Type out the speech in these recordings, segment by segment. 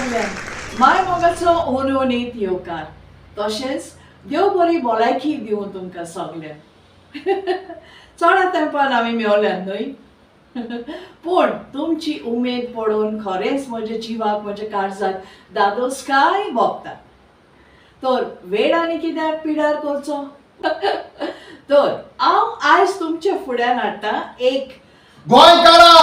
सगल्यांक माय मोगाचो ओनवणीत येवकार, तशेंच देव बरी भलायकी दिवं तुमकां सगल्यांक. चड तेंपान आमी मेवल्यात न्हय, पूण तुमची उमेद पळोवन खरेंच म्हज्या जिवाक, म्हज्या काळजाक दादोसकाय भोगता. तर वेळ आनी कित्याक पिडार करचो, तर हांव आयज तुमच्या फुड्यान हाडटा एक गोंयकारा,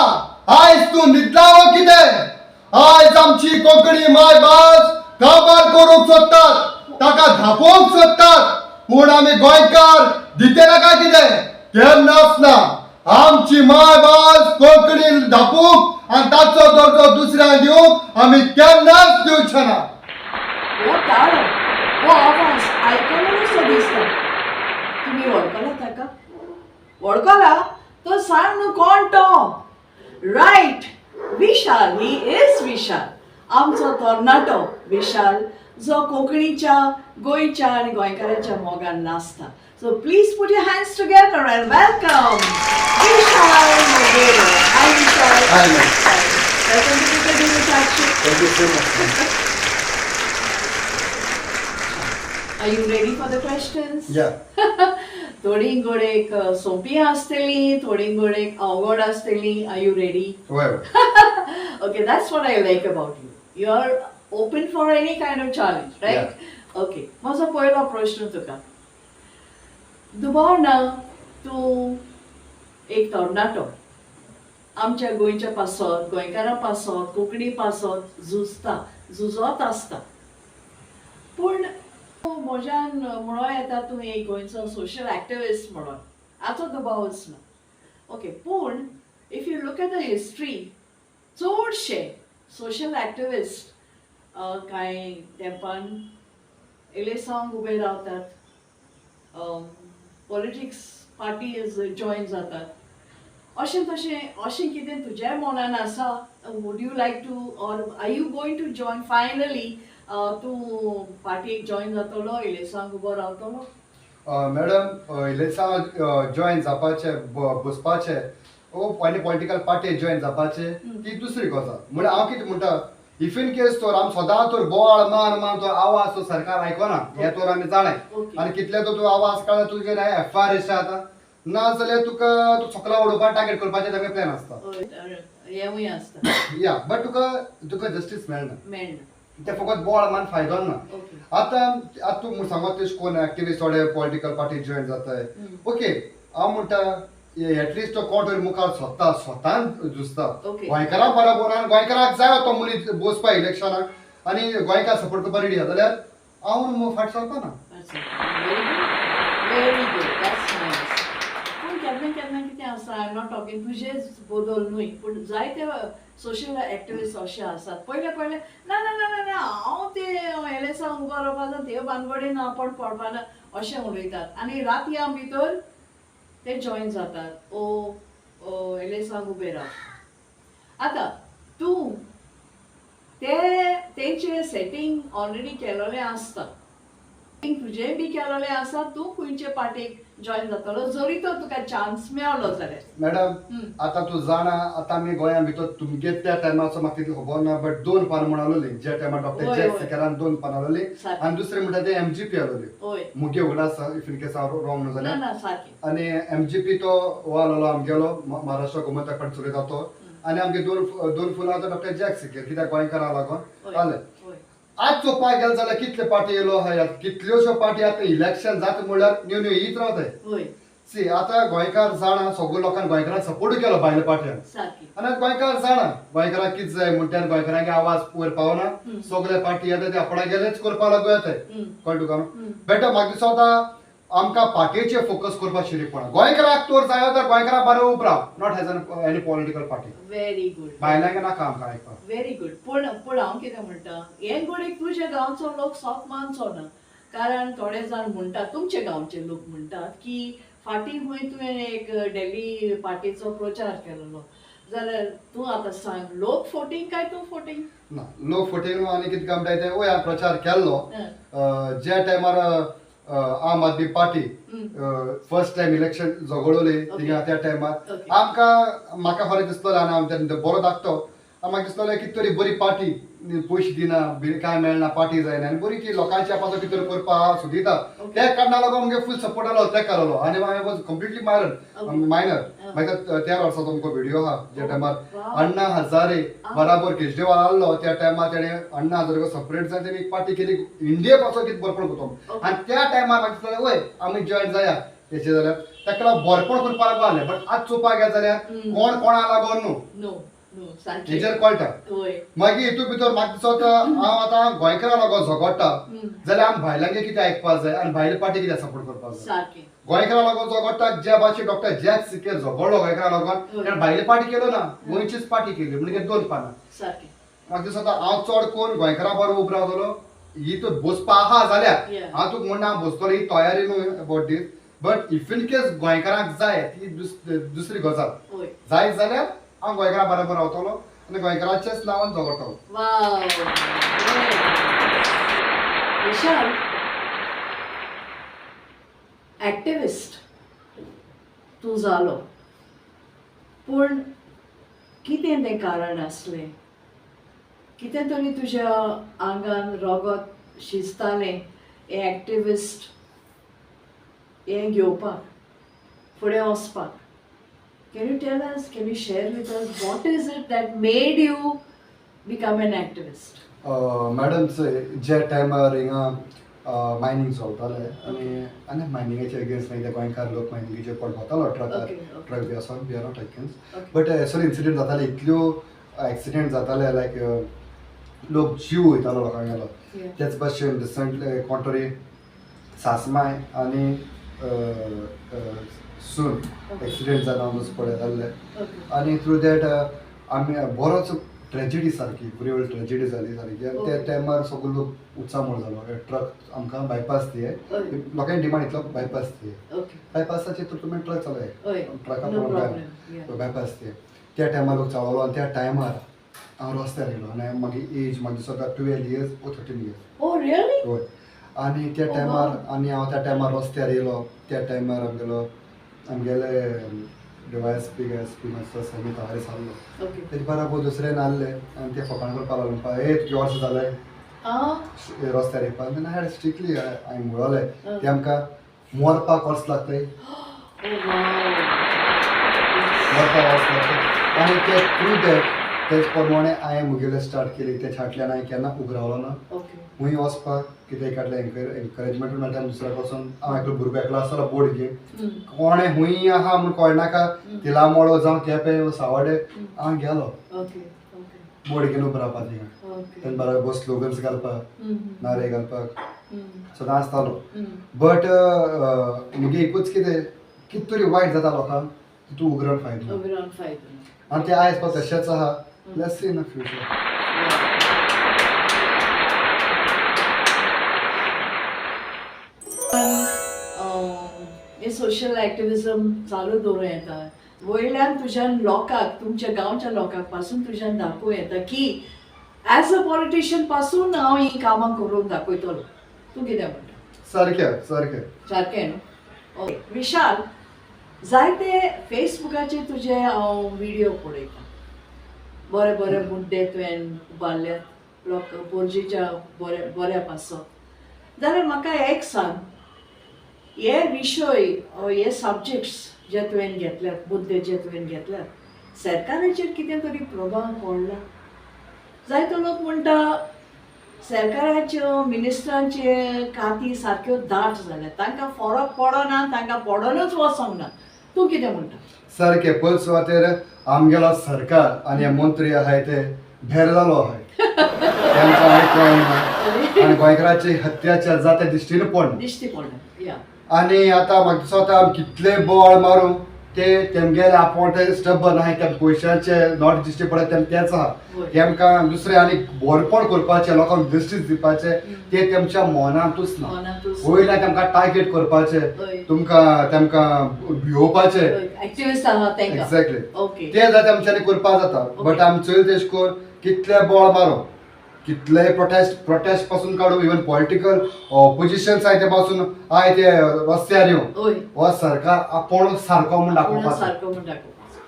आयज तूं न्हिदलावो कितें? आयज आमची कोंकणी मायभास काबार करूंक सोदतात, ताका धापोवंक सोदतात, पूण आमी गोंयकार दितेला काय कितें? केन्नाच ना. आमची मायभास कोंकणी धापूंक आनी ताचो दर्जो दुसऱ्यांक दिवंक आमी केन्नाच दिवचे ना. हो ताळो, हो आवाज आयकलोसो दिसता. तुमी वळखला ताका? वळखला तो सांग न्हू कोण तो? Right, Vishal. He is Vishal, आमचो तरणाटो विशाल, जो कोंकणीच्या, गोंयच्या आनी गोंयकारांच्या मोगान नाचता. So please put your hands together and welcome Vishal Monteiro. Hi Vishal. Hi, ma'am. Welcome to Cricket Sakshi. Thank you so much. Are you ready for the questions? Yeah. थोडी गोडेक सोंपी आसतली, थोडी गोडेक अवघड आसतली. Are you ready? वय. Okay, that's what I like about you. You are open for any kind of challenge, right? Okay, म्हजो पयलो प्रश्न तुका. दुबाव ना, तूं एक तरणाटो, आमच्या गोंयच्या पासत, गोंयकारां पासत, कोंकणी पासत झुजता, झुजत आसता. पूण म्हज्यान म्हणूं येता तूं एक गोंयचो सोशल एक्टिविस्ट म्हणून, हाचो दुबावच ना. ओके, पूण if you look at the history, चडशे सोशल एक्टिविस्ट कांय तेंपान इलेसांक उबे रावतात, पॉलिटिक्स पार्टीज जॉयन जातात, अशें तशें. अशें कितें तुज्याय मनान आसा? Would you like to or are you going to join finally? तूं पार्टीक जॉयन जातलो, इलेसांक उबो रावतलो? मॅडम, इलेक्शनाक जॉयन जावपाचें, बसपाचें ओ आनी पॉलिटिकल पार्टी जॉयन जावपाचें ती दुसरी गजाल. म्हणल्यार हांव कितें म्हणटा, if in case तर आमी सदां तर बोवाळ मान मान तो आवाज तो सरकार आयकना हें तर आमी जाणाय. आनी कितले तर तूं आवाज काडला, तुजेर एफआयआर जाता, ना जाल्यार तुका तूं सकला उडोवपाक, टार्गेट करपाचें तांकां प्लॅन आसता. हेंवूय आसता. या, बट तुका तुका जस्टीस मेळना. मेळना. ते फकत बोवाळ मान फायदो ना. आतां आतां तूं सांगत तेश कोण एक्टिविस्ट थोडे पॉलिटिकल पार्टी जॉयन जाताय. ओके, हांव म्हणटा, एटलिस्ट तो कोण तरी मुखार सोदता, स्वतान झुजता गोंयकारां बरोबर आनी गोंयकाराक जाय तो मनीस बसपा इलेक्शनाक आनी गोंयकार सपोर्ट करपा रेडी आसा जाल्यार हांव फाट सरपा ना. Very good, very good, that's nice. पूण केन्ना केन्ना कितें आसा, I am not talking तुजेच बदल न्हय, पूण जायते सोशल एक्टिविस्ट अशे आसात, पयले पयले ना ना ना ना ना, हांव ते एलेसांव उबो रावपाचो, ते बानगडीन आपूण पडपाना, अशें उलयतात आनी रातयां भितर ते जॉयन जातात ओ एलेसांक उबे रावतात. आतां तूं ते तेंचे सेटींग ऑलरेडी केलोलें आसता, तुजें बी केलोलें आसा, तूं खंयचे पार्टीक जॉयन जातलो जरी तो तुका चान्स मेवलो जाल्यार? मॅडम, आतां तूं जाणा, आतां आमी गोंया भितर तुमगे त्या टायमाचो म्हाका तितली खबर ना, बट दोन पानां म्हण आसलोली ज्या टायमार डॉक्टर जॅक सिकेरान दोन पानां आसलोली आनी दुसरें म्हणटा ते एमजीपी आसलोली. मुगे उगडास, if in case हांव रॉंग न्हू जाल्यार. ना ना, सारकें. आनी एमजीपी तो हो आसलोलो आमगेलो महाराष्ट्र गोमंतक पार्टी चलयता तो, आनी आमगे दोन दोन फुलां तो डॉक्टर जॅक सिकेर, कित्याक गोंयकारां लागून जालें. आज चोवपाक गेले जाल्यार कितले पार्टी येयलो आहा, कितल्योश्यो पार्टी. आतां इलेक्शन जाता म्हणल्यार न्यू न्यू येयत रावताय. सी, आतां गोंयकार जाणा, सगळे लोकांक गोंयकारांक सपोर्ट केलो भायल्या पार्ट्यान. आनी आतां गोंयकार जाणा गोंयकारांक कितें जाय म्हणटा आनी गोंयकारांक आवाज वयर पावना. सगळे पार्टी येता ते आपणागेलेच करपा लागू येताय. कळ्ळें तुका न्हू? बेटर म्हाका दिसता आमकां पार्टीचेर फोकस करपाक शिरी पडना. गोंयकाराक तर जायो तर गोंयकाराक बरें उपराव, not has an any political party. Very good. भायल्यांक नाका आमकां आयकपाक. Very good. पूण पूण हांव कितें म्हणटा, हें घडये तुज्या गांवचो लोक सोप मानचो ना, कारण थोडे जाण म्हणटात, तुमचे गांवचे लोक म्हणटात की फाटीं खंय तुवें एक डेली पार्टीचो प्रचार केलेलो, जाल्यार तूं आतां सांग, लोक फोटींग काय तूं फोटींग? ना, लोक फोटींग. आनी कितें काय म्हणटाय ते, वय, हांवें प्रचार केल्लो ज्या टायमार Aam Aadmi party first time election झगडवली थिंगा, त्या टायमार आमकां, म्हाका खरें दिसतलें आनी हांव बरो दाखतो. आनी म्हाका दिसतालें कितें तरी बरी पार्टी, पयशे दिना काय मेळना, पार्टी जायना आनी बरी ती लोकांच्या पासून कितें तरी करपा सोदिता. त्या कारणाक लागून आमगे फूल सपोर्ट आलो तेका आसलो आनी हांव वॉज कंप्लिटली मायनर. मागीर 13 वर्साचो तुमकां व्हिडियो आहा ज्या टायमार अण्णा हजारे बराबर केजरीवाल आसलो त्या टायमार तेणें अण्णा हजारे सेपरेट जावन तेणी एक पार्टी केली इंडिये पासून कितें बरपण करतो. आनी त्या टायमार म्हाका दिसतालें वय आमी जॉयन जाया तेचे जाल्यार ताका लागून बरपण करपाक लागून आसलें. बट आज चोवपाक गेले जाल्यार कोण कोणा लागून न्हू हेजेर कळटा. मागीर हितून भितर म्हाका दिसता हांव आतां गोंयकारां लागून झगडटा जाल्यार आमी भायल्यांक कितें आयकपाक जाय आनी भायले पार्टी कितें सपोर्ट करपाक जाय. गोंयकारां लागून झगडटा ज्या भाशेन डॉक्टर जॅक सिकेर झगडलो गोंयकारां लागून, कारण भायले पार्टी केलो ना, गोंयचीच पार्टी केली म्हणजे दोन पानां. म्हाका दिसता हांव चड करून गोंयकारां बरोबर उबो रावतलो. ही तर बसपा आहा जाल्यार हांव तुका म्हणना हांव बसतलो ही तयारी न्हू about this, but if in case गोंयकारांक जाय ती दुसरी गजाल जाय जाल्यार हांव गोंयकारां बरोबर रावतलो आनी गोंयकारांचेच नांवान झगडटलो. विशाल, ॲक्टिविस्ट तूं जालो, पूण कितें तें कारण आसलें, कितें तरी तुज्या आंगान रगत शिजतालें हें ॲक्टिविस्ट हें घेवपाक, फुडें वचपाक? Can you tell us, can you share with us what is it that made you become an activist? Madam, ज्या टायमार हिंगा मायनींग चलतालें आनी आनी मायनिंगाचे अगेन्स्ट मागीर गोंयकार लोक मायनिंगेचे पोट भोंवतालो ट्रकार, ट्रक बी आसोन we are not against, but असो इन्सिडंट जाताले, इतल्यो एक्सिडेंट जाताले लायक लोक जीव वयतालो लोकांगेलो. तेच भाशेन रिसंटली कोण तरी सासमाय आनी सून एक्सिडेंट जावन पळय जाल्ले आनी थ्रू that आमी बरोच ट्रेजिडी सारकी बरी व्हडली ट्रेजिडी जाली सारकी. आनी त्या टायमार सगळो लोक उत्सामोळ जालो, ट्रक आमकां बायपास दिये, लोकांनी डिमांड इतलो बायपास दिये, बायपासाचेर तर तुमी ट्रक चलय, ट्रका प्रॉब्लम बायपास दिये. त्या टायमार लोक चाळवलो आनी त्या टायमार हांव रस्त्यार येयलो आनी मागीर एज म्हाका दिसता 12 years ओ 13 years. हय. आनी त्या टायमार आनी हांव त्या टायमार रस्त्यार येयलो. त्या टायमार आमगेलो आमगेले DYSP SP मातसो समी तवारीस आसलो, तेजे बराबर दुसरे नासले आनी ते फकाण करपाक लागले, म्हणपाक ए तुगे वर्स जालें रस्त्यार येवपाक. तेन्ना हांवें स्ट्रिक्टली हांवें म्हणलें ते आमकां मरपाक वर्स लागताय, मरपाक वर्स लागताय. आनी ते थ्रू that तेच प्रमाणे हांवें म्हगेलें स्टार्ट केली. त्या फाटल्यान हांवें केन्ना उगरावलो ना खूंय वचपाक, कितें काडलें एनकरेजमेंट मेळटा दुसऱ्या पासून. हांव एकलो भुरगो एकलो आसतालो बोर्ड घेवन, कोणें खूंय आहा म्हूण कळनाका, तिलामोळो जावं केपें सावडे हांव गेलो बोर्ड घेवन उबो रावपाक थिंगा, तेन्ना बरोबर स्लोगन्स घालपाक, नारे घालपाक सदां आसतालो. बट म्हगे एकूच कितें कितें तरी वायट जाता लोकांक तितून उगरण फायदो आनी ते आयज पासून तशेंच आहा. Let's see in the future. हे सोशल ॲक्टिविजम चालू दवरूं येता, वयल्यान तुज्यान लोकांक, तुमच्या गांवच्या लोकांक पासून तुज्यान दाखोवं येता की एज अ पॉलिटिशियन पासून हांव हीं कामां करून दाखयतलो. तूं कितें म्हणटा? सारकें सारकें सारकें न्हू. ओके विशाल, जायते फेसबुकाचेर तुजे हांव व्हिडियो पळयता, बरे बरे मुद्दे तुवें उबारल्यात लोक पोरजीच्या बऱ्या बऱ्या पासत. जाल्यार म्हाका एक सांग, हे विशय हे सब्जेक्ट्स जे तुवें घेतल्यात, मुद्दे जे तुवें घेतल्यात, सरकाराचेर कितें तरी प्रभाव पडला? जायतो लोक म्हणटा सरकाराच्यो मिनिस्टरांचे काती सारक्यो दाट जाल्यात, तांकां फरक पडना, तांकां पडोनूच वचोंक ना. तूं कितें म्हणटा? सारकें. पयले सुवातेर आमगेलो सरकार आनी हे मंत्री आहाय ते भेर जालो आहाय, तेंकां हांवें कळना आनी गोंयकाराची हत्याचार जाता दिश्टीन पडना, दिश्टी पडना. या. आनी आतां म्हाका दिसता आमी कितले बळ मारूं ते तेमगेले आपोण ते स्टबन आहाय, ते पयशांचे not दिश्टी पडत तेम तेंच आहा. तेमकां दुसरें आनी बरपण करपाचें, लोकांक जस्टीस दिवपाचें ते तेमच्या मनांतूच ना. वयल्यान तेमकां टार्गेट करपाचें, तुमकां तेमकां भियोवपाचें. एक्झॅक्टली ते जाता आमच्यांनी करपाक जाता. बट आमी चोयल तेश करून कितले बळ मारूं, कितले प्रोटेस्ट पासून काडू, इवन पॉलिटिकल ऑपोजिशन्स आहाय ते पासून आहाय ते रस्त्यार येवं, हो सरकार आपूण सारको म्हूण दाखोवपाचो. सारको म्हूण दाखोवपाचो.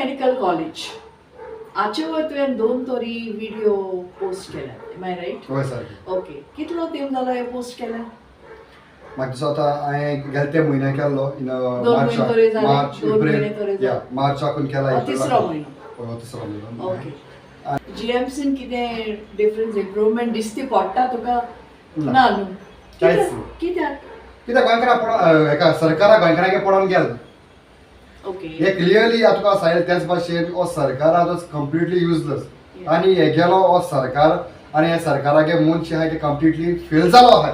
मेडिकल कॉलेज हाचे वयर तुवें दोन तरी व्हिडिओ पोस्ट केल्या, एम I right? हय सारकें. ओके, कितलो तेंप जालो हे पोस्ट केल्या? म्हाका दिसता आतां हांवें गेले ते म्हयन्या केल्लो इन दोन म्हयने तरी जाले, मार्च, दोन एप्रील म्हयने तरी जाले. या मार्चाकून केला. हो तिसरो म्हयनो. हो तिसरो म्हयनो. ओके, जीएमसीन कितें डिफरन्स, इम्प्रुवमेंट दिसती पडटा तुका? ना. ना न्हू? कांयच ना. कित्याक? कित्याक गोंयकारां पळोवन हेका सरकारा गोंयकारांक पळोवन गेल. ओके. हे क्लियरली आतां तुका सांगलें तेच भाशेन हो सरकार आतां कंप्लिटली युजलेस आनी हे गेलो हो सरकार आनी हे सरकारागे मनशे आहाय ते कंप्लिटली फेल जालो आहाय.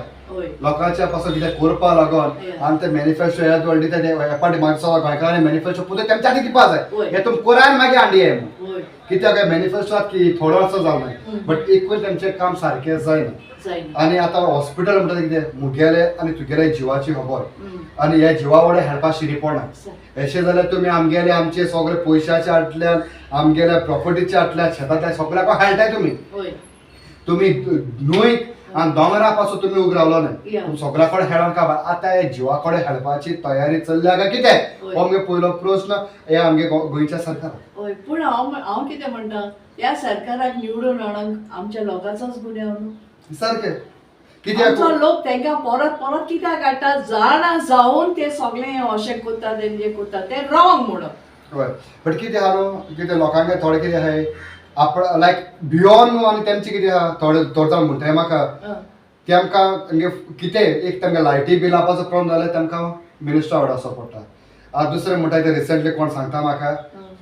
लोकांच्या पासून कितें करपा लागोन आनी ते मॅनिफेस्टो हे दवरले ते हे मागसो गोंयकारांनी मॅनिफेस्टो पुतो तेमच्या हातीक दिवपा जाय, हे तुमी करा आनी मागीर हांडी म्हूण. कित्याक मॅनिफेस्टोत की थोडो वर्सां जावं हम्म. बट एकूय तेमचें काम सारकें जायना. जायना. आनी आतां हॉस्पिटल म्हणटा तें कितें मुगेलें आनी तुगेले जिवाची खबर हम्म. आनी ह्या जिवा वडे हेडपा शिरी पडना. अशें जाल्यार तुमी आमगेले आमचे सगळे पयशाच्या हातल्यान, आमगेल्या प्रॉपर्टीच्या हातल्यान, शेतांतल्यान सगळ्याक हाडटाय तुमी. तुमी न्हंयक आनी दोंगरा पासून तुमी उबे रावलो न्हय. तुमी सगळ्या कडेन हेडोन काबार आतां हे जिवा कडेन हेडपाची तयारी चल्ल्या काय कितें हो आमगे पयलो प्रस्न हे आमगे गोंयच्या सरकाराक. हय, पूण हांव हांव कितें म्हणटा, ह्या सरकाराक निवडून हाडूंक आमच्या लोकांचोच गुन्यांव न्हू. सारकें. कित्याक आमचो लोक तांकां परत परत कित्याक काडटा जाणा जावन ते सगळे अशें करता, ते जे करता ते रॉंग म्हणून. हय, बट कितें आहा न्हू, कितें लोकांक थोडें कितें आहाय आपण लायक भियोन न्हू आनी तेमचें कितें आहा थोडे थोडे जाण म्हणटाय म्हाका तेमकां तेमगे कितें एक तेमगे लायटी बिला पासून प्रॉब्लम जाल्यार तेमकां मिनिस्टर वांगडा पडटा. आतां दुसरें म्हणटा ते रिसंटली कोण सांगता म्हाका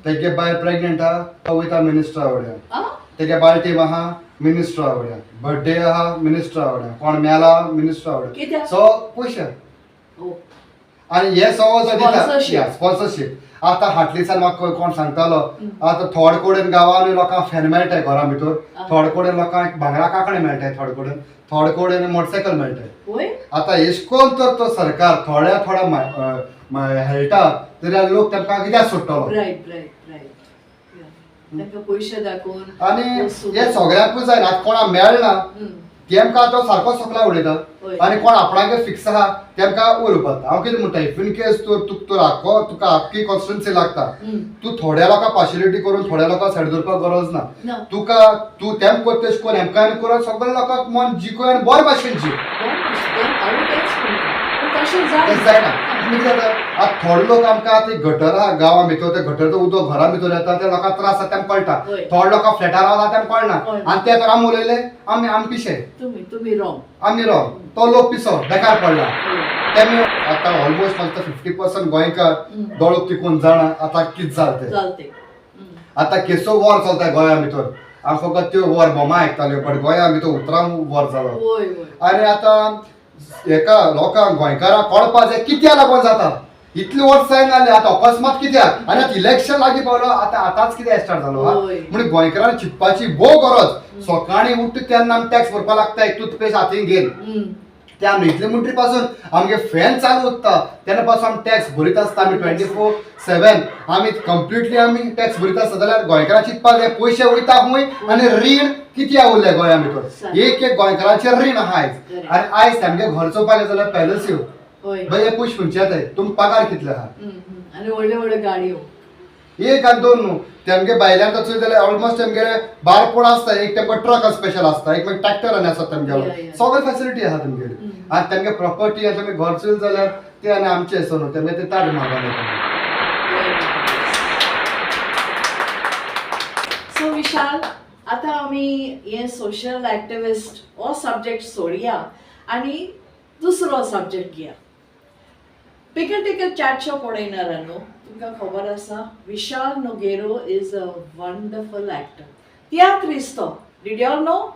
तेगे बायल प्रेग्नंट आहा तो वयता मिनिस्टरा वडल्यान, तेगे बायल टीम आहा मिनिस्टरा वडल्यान, बर्थडे आहा मिनिस्टरा वडल्यान, कोण मेला मिनिस्टरा वडल्यान. कित्याक? सो पयशे आनी हे सगळो जो दिता स्पॉन्सरशीप. स्पॉन्सरशीप. आतां हाटली दिसान म्हाका कोण सांगतालो आतां थोडे कडेन गांवांनी लोकांक फॅन मेळटाय घरा भितर, थोडे कडेन लोकांक भांगरा कांकणां मेळटाय, थोडे कडेन थोडे कडेन मोटरसायकल मेळटाय. आतां एशकोन तर तो सरकार थोड्या थोड्या हेळटा जाल्यार लोक तेमकां कित्याक सोडटलो? रायट रायट रायट, तांकां पयशे दाखोवन आनी हे सगळ्यांकूच जायना. आतां कोणाक मेळना तेमकां तो सारको सकला उडयता आनी कोण आपणागे फिक्स आहा तेमकां वयर उबारता. हांव कितें म्हणटा, if in case तर तुका तर आख्खो तुका आख्खी कॉन्स्टिट्युन्सी लागता, तूं थोड्या लोकांक पार्शियलिटी करून थोड्या लोकांक सायड दवरपाक गरज ना. ना. तुका तूं तेम करता तशें करून हेमकां आनी करून सगळ्या लोकांक मन जिखय आनी बरे भाशेन जीव. हांव तेंच म्हणटा, पूण तशें तें जायना. जायना. आनी कितें जाता आतां थोडे लोक आमकां आतां गटर आहा गांवां भितर, ते गटरचो उदक घरा भितर येता, ते लोकांक त्रास जाता तेमकां कळटा. थोडे लोकां फ्लॅटार रावता तेमकां कळना आनी ते तर आमी उलयले आमी आमी पिशे, तुमी रॉंग, आमी रॉंग, तो लोक पिसो बेकार पडला. तेमी आतां ऑलमोस्ट फक्त 50% गोंयकार दोळो तिकून जाणा आतां कितें जालें तें. जालें तें. आतां केसो वॉर चलता गोंया भितर, आमी फकत त्यो वॉर बोमा आयकताल्यो बट गोंया भितर उतरां वॉर जालो. आनी आतां हेका लोकांक गोंयकारांक कळपा जाय कित्याक लागून जाता इतले वर्सां जायना आतां अकस्मात कित्याक आनी आतां इलेक्शन लागीं पावलो आतां आतांच कितें स्टार्ट जालो. म्हणून गोंयकारांक चिंतपाची भोव गरज. सकाळीं उठ्ठा तेन्ना आमी टॅक्स भरपाक लागता, एक टूथपेस्ट हातीन घेवन ते आमी न्हयतले म्हणटरी पासून आमगे फॅन चालू उरता तेन्ना पासून आमी टॅक्स भरीत आसता. आमी 24/7 आमी कंप्लिटली आमी टॅक्स भरीत आसता. जाल्यार गोंयकारां चिंतपाक जाय पयशे वयता खंय आनी रीण कितें उरलें गोंया भितर. एक एक गोंयकारांचेर रीण आहा आयज आनी आयज सामकें घर चोवपाक गेलें जाल्यार पॅलसीव बाय हे पयशे खंयचे येताय, तुमकां पगार कितले आहा आनी व्हडल्यो व्हडल्यो गाडयो एक आनी दोन न्हू. तेमगे भायल्यान तर चोयत जाल्यार ऑलमोस्ट तेमगेले 12 कोण आसता, एक तेमकां ट्रक स्पेशल आसता, एक मागीर ट्रॅक्टर आनी आसता तेमगेलो, सगळे फॅसिलिटी आहा तेमगेली. आनी तेमगे प्रॉपर्टी आनी तुमी घर चोयले जाल्यार ते आनी आमचे आसा न्हू तेमगे ते ताज महाल. सो विशाल, आतां आमी हे सोशल एक्टिविस्ट हो सब्जेक्ट सोडया आनी दुसरो सब्जेक्ट घेया. पिकल टिकल चॅट शो पळयणार न्हू, तुमकां खबर आसा Vishal Nogueiro is a wonderful actor, तियात्रिस्त तो. Did you all know?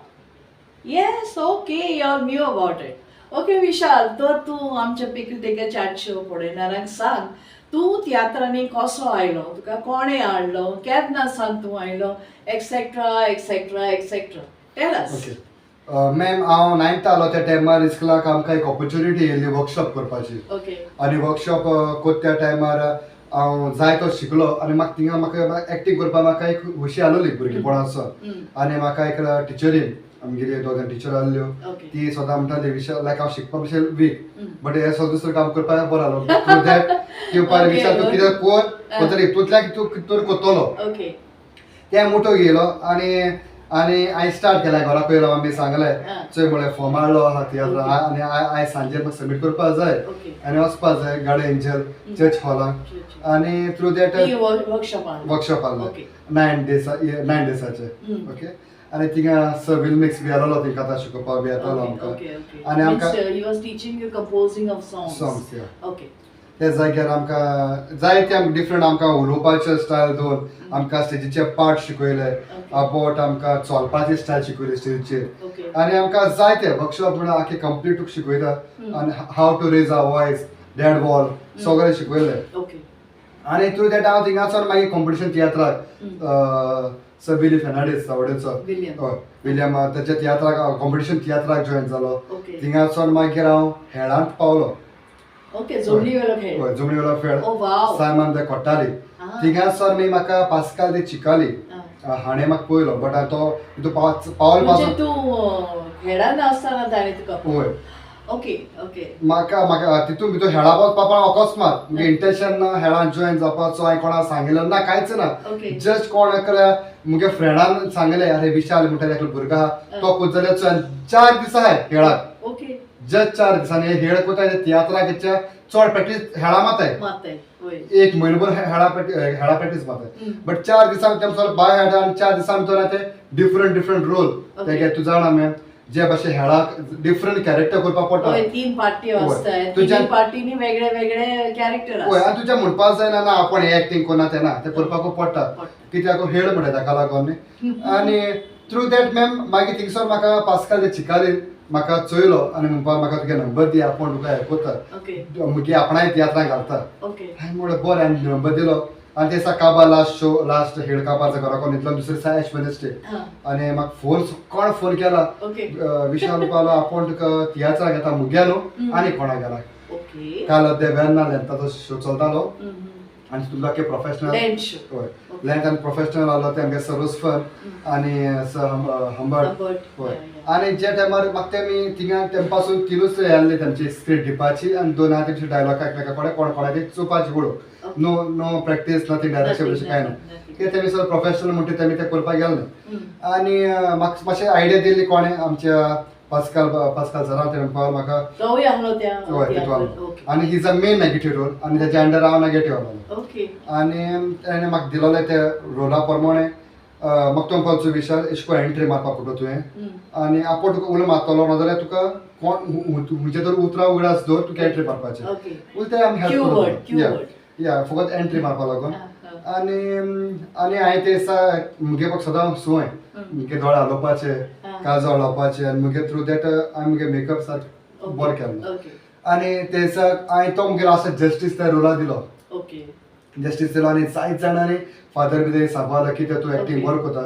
Yes, okay, you all knew about it. Okay Vishal, तर तूं आमच्या पिकल टिकल चॅट शो पळयणाऱ्यांक सांग, तूं तियात्रांनी कसो आयलो, तुका कोणें हाडलो, केन्ना सावन तूं आयलो, etcetera etcetera etcetera. Tell us. Okay ma'am, हांव नायन्थ आलो त्या टायमार इस्कुलाक आमकां एक ऑपॉर्च्युनिटी येयल्ली वर्कशॉप करपाची. आनी वर्कशॉप कोत्ता त्या टायमार हांव जाय तो शिकलो आनी म्हाका थिंगा म्हाका एक्टींग करपाक म्हाका एक खुशी आसलोली भुरगेपणाचो. आनी म्हाका एक टिचरीन आमगेली दोग जाण टिचर आसल्यो ती सदां म्हणटाली विशाल लायक हांव शिकपाक मातशें वीक बट हें सगळें दुसरें काम करपाक बरो आसलो. थ्रू that ती म्हणपाक विशाल तूं कितें कर कोतरी तितूंतल्यान तूं तर कोत्तलो. ओके. ते मोटो घेयलो आनी आनी हांवें स्टार्ट केलें. घरा पयलो मम्मी सांगलें, चोय म्हळें फॉर्म हाडलो आहा तियात्र आनी आयज सांजे म्हाका सबमीट करपाक जाय आनी वचपाक जाय गार्डियन एंजल चर्च हॉलाक. आनी थ्रू that workshop? Workshop आहलो 9 days, 9 डेजाचे. ओके, आनी थिंगा सर विलमिक्स बी आसलो, थिंगा आतां शिकोवपाक बी येतालो आमकां. आनी आमकां he was teaching you composing of songs? Songs, या. त्या जाग्यार आमकां जायते आमकां डिफरंट आमकां उलोवपाचे स्टायल दोन आमकां स्टेजीचे पार्ट शिकयले, अबाउट आमकां चलपाची स्टायल शिकयली स्टेजीचेर. आनी आमकां जायते वर्कशॉप म्हणल्यार आख्खे कंप्लीट तुका शिकयता आनी how to raise a voice, dead wall, सगळें शिकयलें. आनी थ्रू that हांव थिंगासून मागीर कॉम्पिटिशन तियात्राक सर विली फेर्नांडीस सावडेचो, हय, विलियम, तेच्या तियात्राक, कॉम्पिटिशन तियात्राक जॉयन जालो. थिंगासून मागीर हांव हेळांत पावलो. ओके, जमनीवेलो खेळ. हय, जमनीवेलो खेळ, सायमन the कोट्टाली. थिंगासर मी म्हाका पास्काल दे चिकाली हाणें म्हाका पळयलो, बट तो तूं पावल पासून तूं खेळान आसतना ताणें तुका? हय. ओके ओके म्हाका म्हाका तितून भितर हेळा वचपा अकस्मात मुगे इंटेन्शन ना हेळान जॉयन जावपाचो. हांवें कोणाक सांगिल्लें ना, कांयच ना. जस्ट कोण एकल्या मुगे फ्रेंडान सांगलें, अरे विशाल म्हणटा एकलो भुरगो आहा, तो कोत जाल्यार 4 दीस आहाय हेळाक. जस्ट 4 दिसांनी हेळ कोताय, तियात्राक चड प्रॅक्टीस हेळा माताय. एक म्हयनोभर हेळा हेळा प्रॅक्टीस माताय, बट 4 दिसांक तेम सगळें बाय हाडटा आनी 4 दिसां भितर ते डिफरंट डिफरंट रोल ते तूं जाणा मॅम, जे भाशेन हेळाक डिफरंट कॅरेक्टर करपाक पडटा. तीन पार्टी आसता, तीन पार्टीनी वेगळे वेगळे कॅरेक्टर. हय, आनी तुज्या म्हणपाक जायना ना आपूण एक्टींग करना तें ना, तें करपाकूच पडटा, कित्याक हेळ म्हणटा ताका लागून न्ही. आनी थ्रू that ma'am मागीर थिंगसर म्हाका पास्काल चिकालीन म्हाका चोयलो आनी म्हणपाक म्हाका तुगे नंबर दी, आपूण तुका हें करता, मुगे आपणाय तियात्रां घालता. हांवें म्हणलें बरें, आनी नंबर दिलो. आनी ते दिसा काबार लास्ट शो, लास्ट हेळ काबारच्या घरा कोण इतलो दुसरे दिसा एश वेनसडे आनी म्हाका फोन कोण फोन केला, विशाल पावलो, आपूण तुका तियात्रां घेता मुगे न्हू आनी कोणाक गेला. काल देव्यान ताचो शो चलतालो आनी तुमकां प्रोफेशनल, हय, लेंथ आनी प्रोफेशनल आहलो ते आमगे सर रोजफन आनी सर हंबर्ट. हय, आनी ज्या टायमार म्हाका तेमी थिंगा तेम पासून तिनूच हे आहले तेमची स्क्रिप्ट दिवपाची आनी दोन आहा तेमचे डायलॉग एकमेका कडेन कोण कोणाचे चोवपाची उडोवप. No no practice, nothing, direction अशें कांय ना. कित्याक तेमी सगळें प्रोफेशनल म्हणटा, तेमी तें करपाक गेले. आनी म्हाका मातशें आयडिया दिल्ली कोणें, आमच्या पास्काल, पास्काल सरान. ते म्हणपाक म्हाका हय, तितू आनी he is a main negative role आनी तेच्या अंडर हांव नेगेटीव आहलो. आनी तेणें म्हाका दिलोलें ते रोला प्रमाणे. म्हाका तो म्हणपाचो, विशाल, एशें कोन्न एंट्री मारपाक पडटा तुवें आनी आपूण तुका उलो मारतलो, नाजाल्यार तुका कोण खंयचे तरी उतरां उगडास दवर, तुका एंट्री मारपाचें. उलटे आमी हेल्प, या या फकत एंट्री मारपा लागून. आनी आनी हांवें ते दिसा मुगे म्हाका सदां संवय मुगे दोळे हालोवपाचे, काजळ लावपाचे आनी मुगे थ्रू that हांवें मुगे मेकअप सारकें बरें केल्लो. आनी ते दिसा हांवें तो मुगे लास्ट जस्टीस त्या रोला दिलो. जस्टीस दिलो आनी जायत जाणांनी फादर बी सांगपाक की तूं एक्टींग बरो करता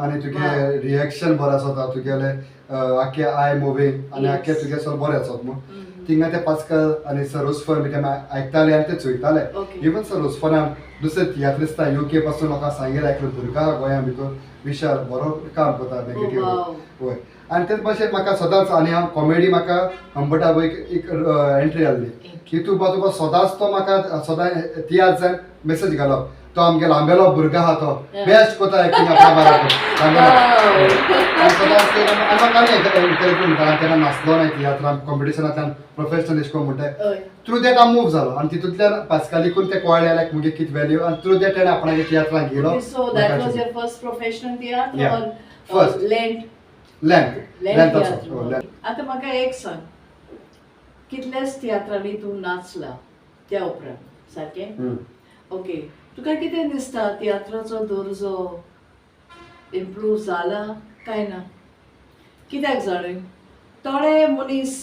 आनी तुगे रिएक्शन बरें आसता, तुगेले आख्खे I moving आनी आख्खे तुगे सगळें बरें आसत म्हूण. थिंगा ते पास्कल आनी सर रोजफन बी ते आयकताले आनी ते चोयताले. इवन सर रोजफनान दुसरे तियात्रिस्ता युके पासून लोकांक सांगिल्लें, एकलो भुरगो आहा गोंया भितर, विशाल, बरो काम करता नेगेटीव. हय, आनी तेच भाशेन म्हाका सदांच आनी हांव कॉमेडी म्हाका हंबटा एक एक एंट्री आहली. तितू तुका सदांच तो म्हाका सदां तियात्र जावन मेसेज घालप, तो आमगे लांबेलो भुरगो आहा, तो बेस्ट कोता एक्टींग आपल्या बराबर. सदांच आनी म्हाका आनी एनकरेजमेंट म्हणटा, केन्ना नाचलो ना तियात्रान कॉम्पिटिशनांतल्यान प्रोफेशनल एशें कोन्न म्हणटा. थ्रू that हांव मूव जालो आनी तितूंतल्यान पास्कालिकून तें कळ्ळें लायक मुगे कितें व्हॅल्यू आनी थ्रू that तेणें आपणागे तियात्रान घेयलो. So that was your first professional tiatr? Yeah. Or First. Lent? Lent. Lent. लेंथाचो. आतां म्हाका एक सांग, कितल्याच तियात्रांनी तूं नाचला त्या उपरांत, सारकें? ओके, तुका कितें दिसता, तियात्राचो दर्जो इम्प्रूव जाला काय ना? कित्याक जाणा, थोडे मनीस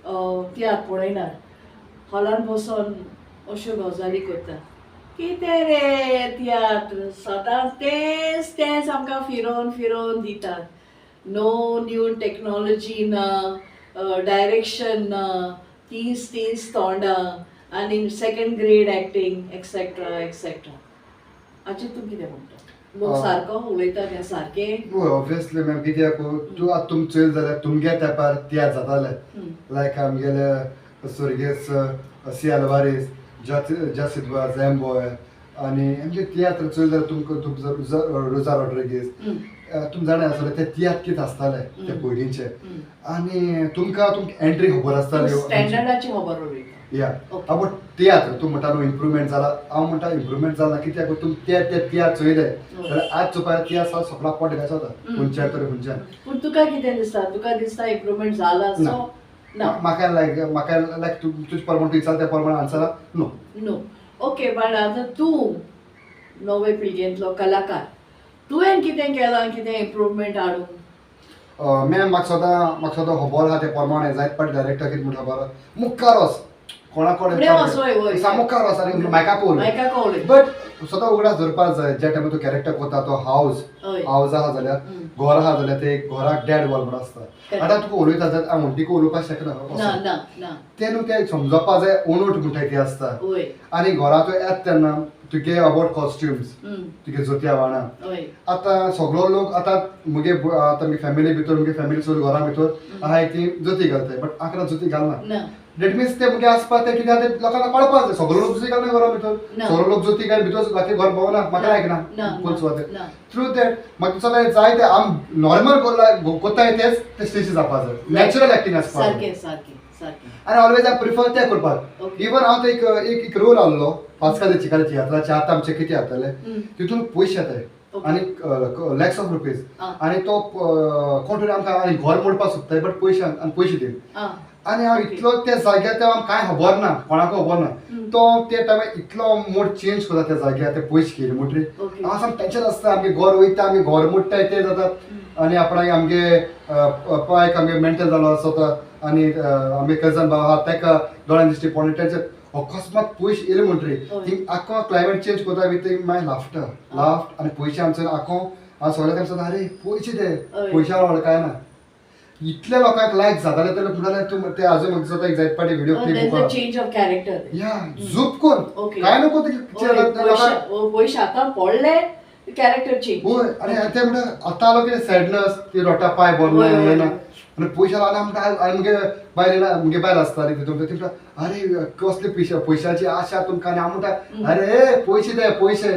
तियात्र पळयनात, हॉलान बसोन अश्यो गजाली करता, कितें रे तियात्र, सदांच तेंच तेंच आमकां फिरोवन फिरोवन दितात, नो न्यू टॅक्नॉलॉजी ना, डायरेक्शन ना, तीच तीच तोंडां आनी second grade acting, etcetera etcetera. हाचेर तूं कितें म्हणटा? लोक सारको उलयता तें सारकें? हय, ऑब्वियसली मॅम, कित्याक तूं आतां तुमी चोयलें जाल्यार तुमगे तेंपार तियात्र जाताले, लायक आमगेले स्वर्गेस्त सी अल्वारीस, जासिदवा, झॅम्बॉय, आनी आमचे तियात्र चोयले जाल्यार तुमकां तुमचो रोजा रॉड्रिगीज तुमी जाणा आसतले ते तियात्र कितें आसताले ते पयलींचे आनी तुमकां तुमकां एंट्री खबर आसताल्यो स्टँडर्डाची खबर उलयता. या अबाउट तियात्र तूं म्हणटा न्हू इम्प्रुवमेंट जाला, हांव म्हणटा इम्प्रुवमेंट जाला कित्याक तुमी ते ते तियात्र चोयले जाल्यार आज चोवपाक तियात्र सगळो पोट घास वता खंयच्यान तरी खंयच्यान. पूण तुका कितें दिसता, तुका दिसता इम्प्रुवमेंट जाला सो ना? म्हाका लायक म्हाका लायक तूं तुजे प्रमाण तूं विचारता त्या प्रमाण आन्सरा नो. नो ओके, पण आतां तूं नवे पिळगेंतलो कलाकार, तुवें कितें केलां कितें इम्प्रुवमेंट हाडूंक? मॅम म्हाका सदां खबर आहा ते प्रमाणे जायत पाट डायरेक्टर कितें म्हणटा खबर मुखार वच कोणा कडेन मुखार वच आनी मायकाक उलय, बट सदां उगडास धरपाक जाय ज्या टायमार तूं कॅरेक्टर करता तो हावज हावज आहा जाल्यार घर आहा जाल्यार ते घराक डॅड वॉल म्हण आसता. आतां तुका उलयता जाल्यार हांव म्हणटी उलोवपाक शकना, तें न्हू तें समजपाक जाय ओनोट म्हणटा ती आसता. आनी घरा तूं येता तेन्ना तुगे अबाउट कॉस्ट्युम्स तुगे जोत्या वाणा आतां सगळो लोक आतां मुगे आतां मुगे फॅमिली भितर मुगे फॅमिली चड घरा भितर आहाय ती जोती घालताय, बट आकरा जोती घालना. That means ते मुगे आसपा ते कितें आहा ते लोकांक कळपाक जाय. सगळो लोक जोती घालना घरा भितर, सगळो लोक जोती घाल भितर बाकी घर भोंवना म्हाका आयकना फूल सुवातेर. थ्रू that म्हाका दिसता जाय ते आम नॉर्मल कोत्ताय तेच ते स्टेजीर जावपाक जाय, नॅचरल एक्टींग आसपाक जाय. आनी ऑलवेज I prefer तें करपाक. इवन हांव ते एक एक रोल आहलो पास्काल चिकाले तियात्राचे आतां आमचे कितें जाताले तितून पयशे येताय आनी लॅक्स ऑफ रुपीज आनी तो कोण तरी आमकां आनी घर मोडपाक सोदताय बट पयशे आनी पयशे दी. आनी हांव इतलो त्या जाग्यार ते आमकां कांय खबर ना, कोणाकूय खबर ना, तो ते टायमार इतलो मोड चेंज करता त्या जाग्यार ते पयशे घेयले म्हणटकीर हांव सामकें टेंशन आसता. आमगे घर वयता आमी घर मोडटाय ते जाता आनी आपणाक आमगे पायक आमगे मेंटल जालो आसता आनी आमगे कजन भाव आहा ताका दोळ्यान दिश्टी पडलें टेंशन अकस्मात पयशे येयले म्हणटकीर ती आख्खो क्लायमेट चेंज करता विथ my laughter laughed आनी पयशे आमचे आख्खो हांव सगळ्या तेमचो अरे पयशे ते पयशा वाड काय ना इतल्या लोकांक लायक जाताले ते लोक म्हणटाले तूं ते आजून म्हाका दिसता एक जायत पाटी video clip change of character या झूप कोण काय नको ते पयशे आतां पडले कॅरेक्टर चेंज. हय आनी ते म्हणटा आतां आलो कितें सॅडनस ती रोटा पांय बरो ना हें ना आनी पयशे आनी आमकां आनी मुगे बायल येयला मुगे बायल आसताली तितून ती म्हणटा अरे कसले पयशे पयशाची आशा तुमकां. आनी हांव म्हणटा अरे पयशे ते पयशे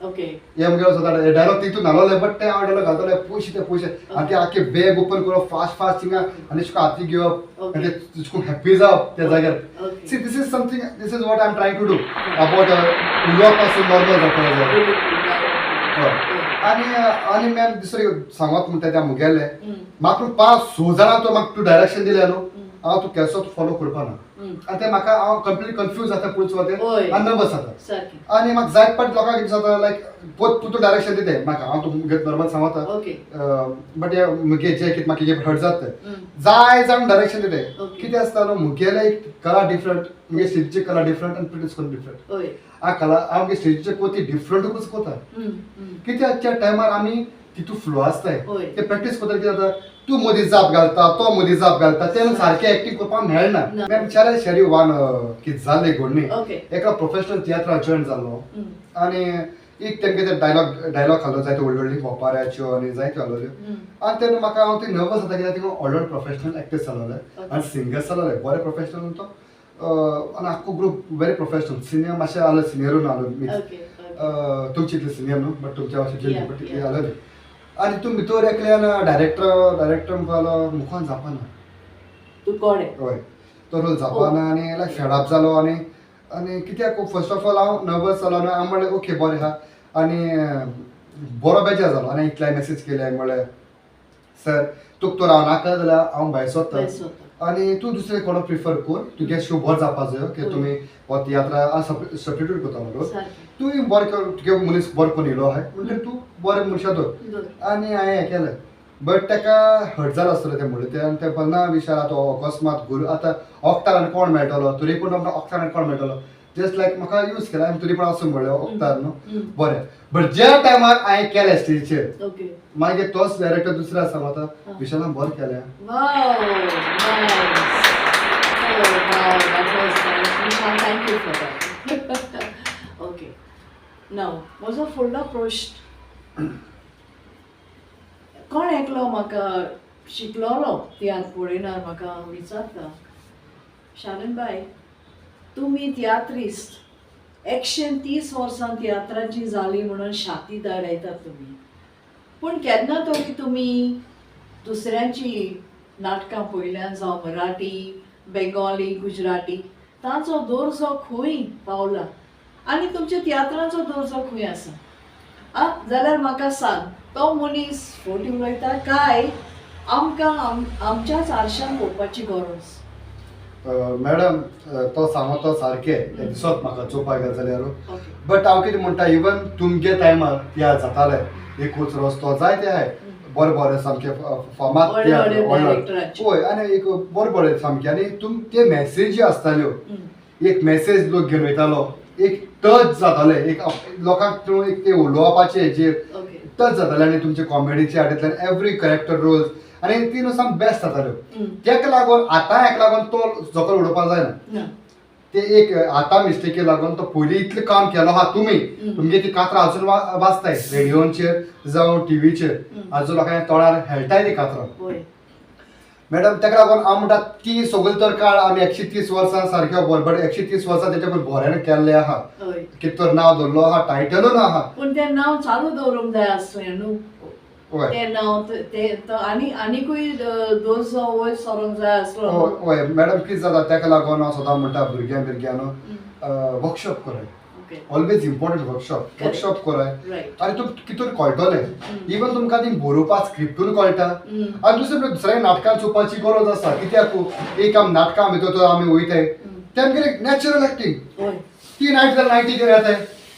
ओके हे मुगे सदां डायलॉग तितून घालोले बट ते हांव डायलॉग घालतले पयशे ते पयशे आनी ते आख्खे बॅग ओपन करप फास्ट फास्ट थिंगा आनी तुका हाती घेवप आनी ते तुका हॅप्पी जावप त्या जाग्यार. See this is something, this is what I am trying to do about उलोवप पासून नॉर्मल जावपाक जाय. हय आनी आनी मॅम दुसरें सांगत म्हणटा त्या मुगेलें म्हाका 5-6 जाणां तो म्हाका तूं डायरेक्शन दिलें न्हू हांव तूं केसो फॉलो करपा ना आनी ते म्हाका हांव कंप्लीट कन्फ्यूज जाता पयलीं सुवातेर आनी नर्वस जाता. आनी म्हाका जायत पाट लोकांक कितें जाता लायक तूं तूं डायरेक्शन दिताय म्हाका हांव तूं मुगे नॉर्मल सांगता बट हे मुगे जे कितें म्हाका हर्ट जाता जाय जावन डायरेक्शन दिताय. कितें आसता न्हू मुगेलें एक कला डिफरंट, मुगे स्टेजीची कला डिफरंट आनी प्रिटीस करून डिफरंट. आ कला हांव मुगे स्टेजीचे कोती डिफरंटूच कोता कित्याक त्या टायमार आमी तितू फ्लो आसताय ते प्रॅक्टीस करता कितें जाता तूं मदीं जाप घालता तो मदीं जाप घालता ते सारकें एक्टींग करपाक मेळना. मॅम विचार शेरी वान कितें जालें घडणी एका प्रोफेशनल तियात्राक जॉयन जाल्लो आनी एक तेमगे ते डायलॉग घालो जायते व्हडली व्हडली ओपाऱ्याच्यो आनी जायत्यो घालोल्यो आनी तेन्ना म्हाका हांव ते नर्वस जाता कित्याक थिंगा व्हड व्हड प्रोफेशनल एक्टर्स जालोले आनी सिंगर्स जालोले बरे प्रोफेशनल तो आनी आख्खो ग्रूप वेरी प्रोफेशनल सिनियर मातशें आलो सिनियरून आलो मिक्स तुमचे इतले सिनियर न्हू बट तुमच्या मातशें बट तितले आलोले. आनी तूं भितर एकल्यान डायरेक्टर म्हणपालो मुखान जावपाना तूं कोण? हय तो रोल जावपाना आनी लायक फेडाप जालो आनी आनी कित्याक फर्स्ट ऑफ ऑल हांव नर्वस जालो आनी हांव म्हणलें ओके बरें आहा आनी बरो बेजार जालो आनी इतल्याय मॅसेज केले हांवें म्हणलें सर तुका तर हांव नाका जाल्यार हांव भायर सोदता आनी तूं दुसरें कोणो प्रिफर कर तुगे शो बरो जावपा जायो की तुमी हो तियात्रा सबस्टिट्यूट करता म्हणून तूं बरें कर तुगे मनीस बरो करून येयलो आहाय म्हणटकीर तूं बरें मनशां दवर. आनी हांवें हें केलें बट ताका हर्ट जालो आसतलें तें म्हणलें तें आनी तें ना विशाल आतां अकस्मात गुरू आतां ओक्तार आनी कोण मेळटलो तरी पूण आमकां ओक्तार आनी कोण मेळटलो जस्ट लायक म्हाका यूज केला आनी तरी पूण आसूं म्हणलें ओक्तार न्हू बरें. बट ज्या टायमार हांवें केलें स्टेजीचेर मागीर तोच डायरेक्टर दुसरो आसा आतां विशालान बरें केलें. म्हजो फुडलो प्रश्न कोण एकलो म्हाका शिकलोलो तियात्र पळयणार म्हाका विचारता शालन बाय तुमी तियात्रिस्त 130 वर्सां तियात्राची जाली म्हणून शाती दाडयतात तुमी, पूण केन्ना तरी तुमी दुसऱ्यांची नाटकां पळयल्यान, जावं मराठी, बेंगोली, गुजराती, तांचो दर्जो खंय पावला आनी तुमच्या तियात्रांचो दर्जो खंय आसा? आ जाल्यार म्हाका सांग, तो मनीस फटी उलयता काय आमकां आमच्याच आरशान पळोवपाची गरज? मॅडम, तो सांगो तो सारकें दिसत म्हाका चोवपाक गेले जाल्यार. ओके. बट हांव कितें म्हणटा, इवन तुमगे टायमार तियात्र जाताले, एकूच रस्तो जायते आहाय, बरे बरे सामके फामाद व्हडले तियात्र. व्हडले डायरेक्टरांचे. हय, आनी एक बरे बरे सामके आनी तुम ते मॅसेजी आसताल्यो. एक मॅसेज लोक घेवन वयतालो, एक टच जाताले, एक लोकांक तूं एक ते उलोवपाचे हेजेर ओके टच जाताले आनी तुमचे कॉमेडीचे हातूंतल्यान एवरी कॅरेक्टर रोल्स आनी ती न्हू सामकें बेस्ट जाताल्यो. तेका लागून आतां हेका लागून तो जकल उडोवपाक जायना. ना. ते एक आतां मिस्टेकी लागून तो पयलीं इतलें काम केलो आहा तुमी. तुमगे ती कातरां अजून वाजताय रेडियोचेर जावं टिवीचेर. अजून लोकांच्या तोंडार हेळटाय ती कातरां. मॅडम, तेका लागून हांव म्हणटा ती सगळी तर काळ आमी 130 वर्सां सारक्यो बरोबर, 130 वर्सां तेच्या पयर बऱ्यान केल्लें आहा. कितें तर नांव दवरलो आहा, टायटलूय ना आहा. पूण तें नांव चालू दवरूंक जाय आसलें न्हू. हय. तें नांव ते तो आनी आनिकूय दर्जो वयर सरोंक जाय आसलो न्हू. हय मॅडम, कितें जाता, तेका लागून हांव सदां म्हणटा भुरग्यां भुरग्यांनो, वर्कशॉप कराय. Always important workshop. Correct. Workshop कराय आनी तुमकां कितून कळटलें. इवन तुमकां ती बरोवपा स्क्रिप्टून कळटा. आनी दुसरें म्हणल्यार दुसऱ्या नाटकान चोवपाची गरज आसा, कित्याक एक आमी नाटकां भितर तर आमी वयताय, तेमगेर एक नॅचरल एक्टींग. ती नायट जाल्यार नायटीचेर येताय,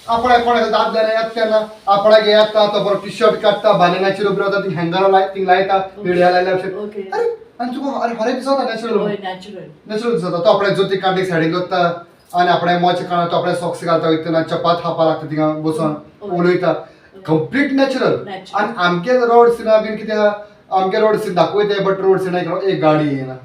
आपणाक कोणाक दादल्यान येता तेन्ना आपणाक येता, तो बरो टी शर्ट काडटा, बानिनाचेर उबो रावता, ती हँगर लाय थिंग लायता, पेड्या लायल्या भशेन. अरे, आनी तुका अरे बरें दिसता नॅचरल. नॅचरल. नॅचरल दिसता. तो आपल्या जोती कांडी सायडीक दवरता आनी आपणे मोचे काडा, तो आपल्या सॉक्स घालता, वयतना चपात खावपा लागता, थिंगा बसून उलयता, कंप्लीट नॅचरल. Natural. आनी आमगे रोड सिना बीन कितें आहा, आमगे रोड सीन दाखयताय, बट रोड सिना एक गाडी येना,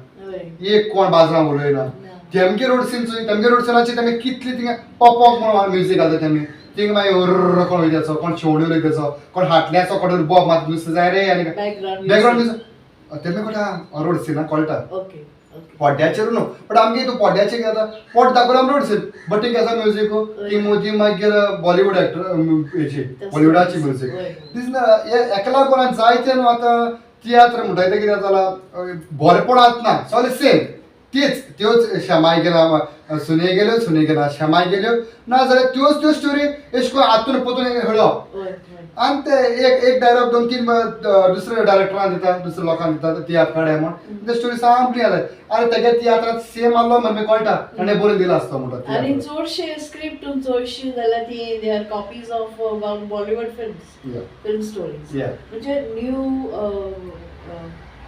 एक कोण बाजरान उलयना. ना. तेमगे रोड सीन चोय, तेमगे रोड सिनाची तेमी कितली थिंगा पॉप म्हणून म्युजीक घालता तेमी, थिंगा मागीर उर्र कोण वयताचो, कोण शेवण्यो उलयताचो, कोण हाटल्याचो, कोण बोब मात नुस्तें जाय रे आनी बॅकग्रावंड. बॅकग्रावंड म्युजीक तेमी कळटा, रोड सिना कळटा. ओके ओके पड्ड्याचेर न्हू, बट आमगे तूं पड्ड्याचेर कितें जाता, पोट दाखयलो आमी रोड सीन, बट ती आसा म्युजीक ती ती मागीर बॉलिवूड एक्टर हेची, बॉलिवूडाची म्युजीक दिसना. हे हेका लागून आनी जायते न्हू आतां तियात्र म्हणटा ते कितें जाला, बरेपणांत ना, सगळें सेम तीच त्योच, शेमाय गेला सुने गेल्यो, सुने गेला शेमाय गेल्यो, ना जाल्यार त्योच त्यो स्टोरी एश करून आतून पोतून हेळप. हय हय आनी ते एक एक डायलॉग दोन तीन दुसऱ्या डायरेक्टरान दिता, दुसऱ्या लोकांक दिता, तियात्र काडया म्हण, ते स्टोरी सामकी जाता. आनी तेगे तियात्रात सेम आहलो म्हण कळटा ताणें बरोवन दिला आसता म्हणटा आनी तियात्र. चडशे स्क्रिप्ट चडशी जाल्यार ती they are copies of Bollywood films, film stories. म्हणजे न्यू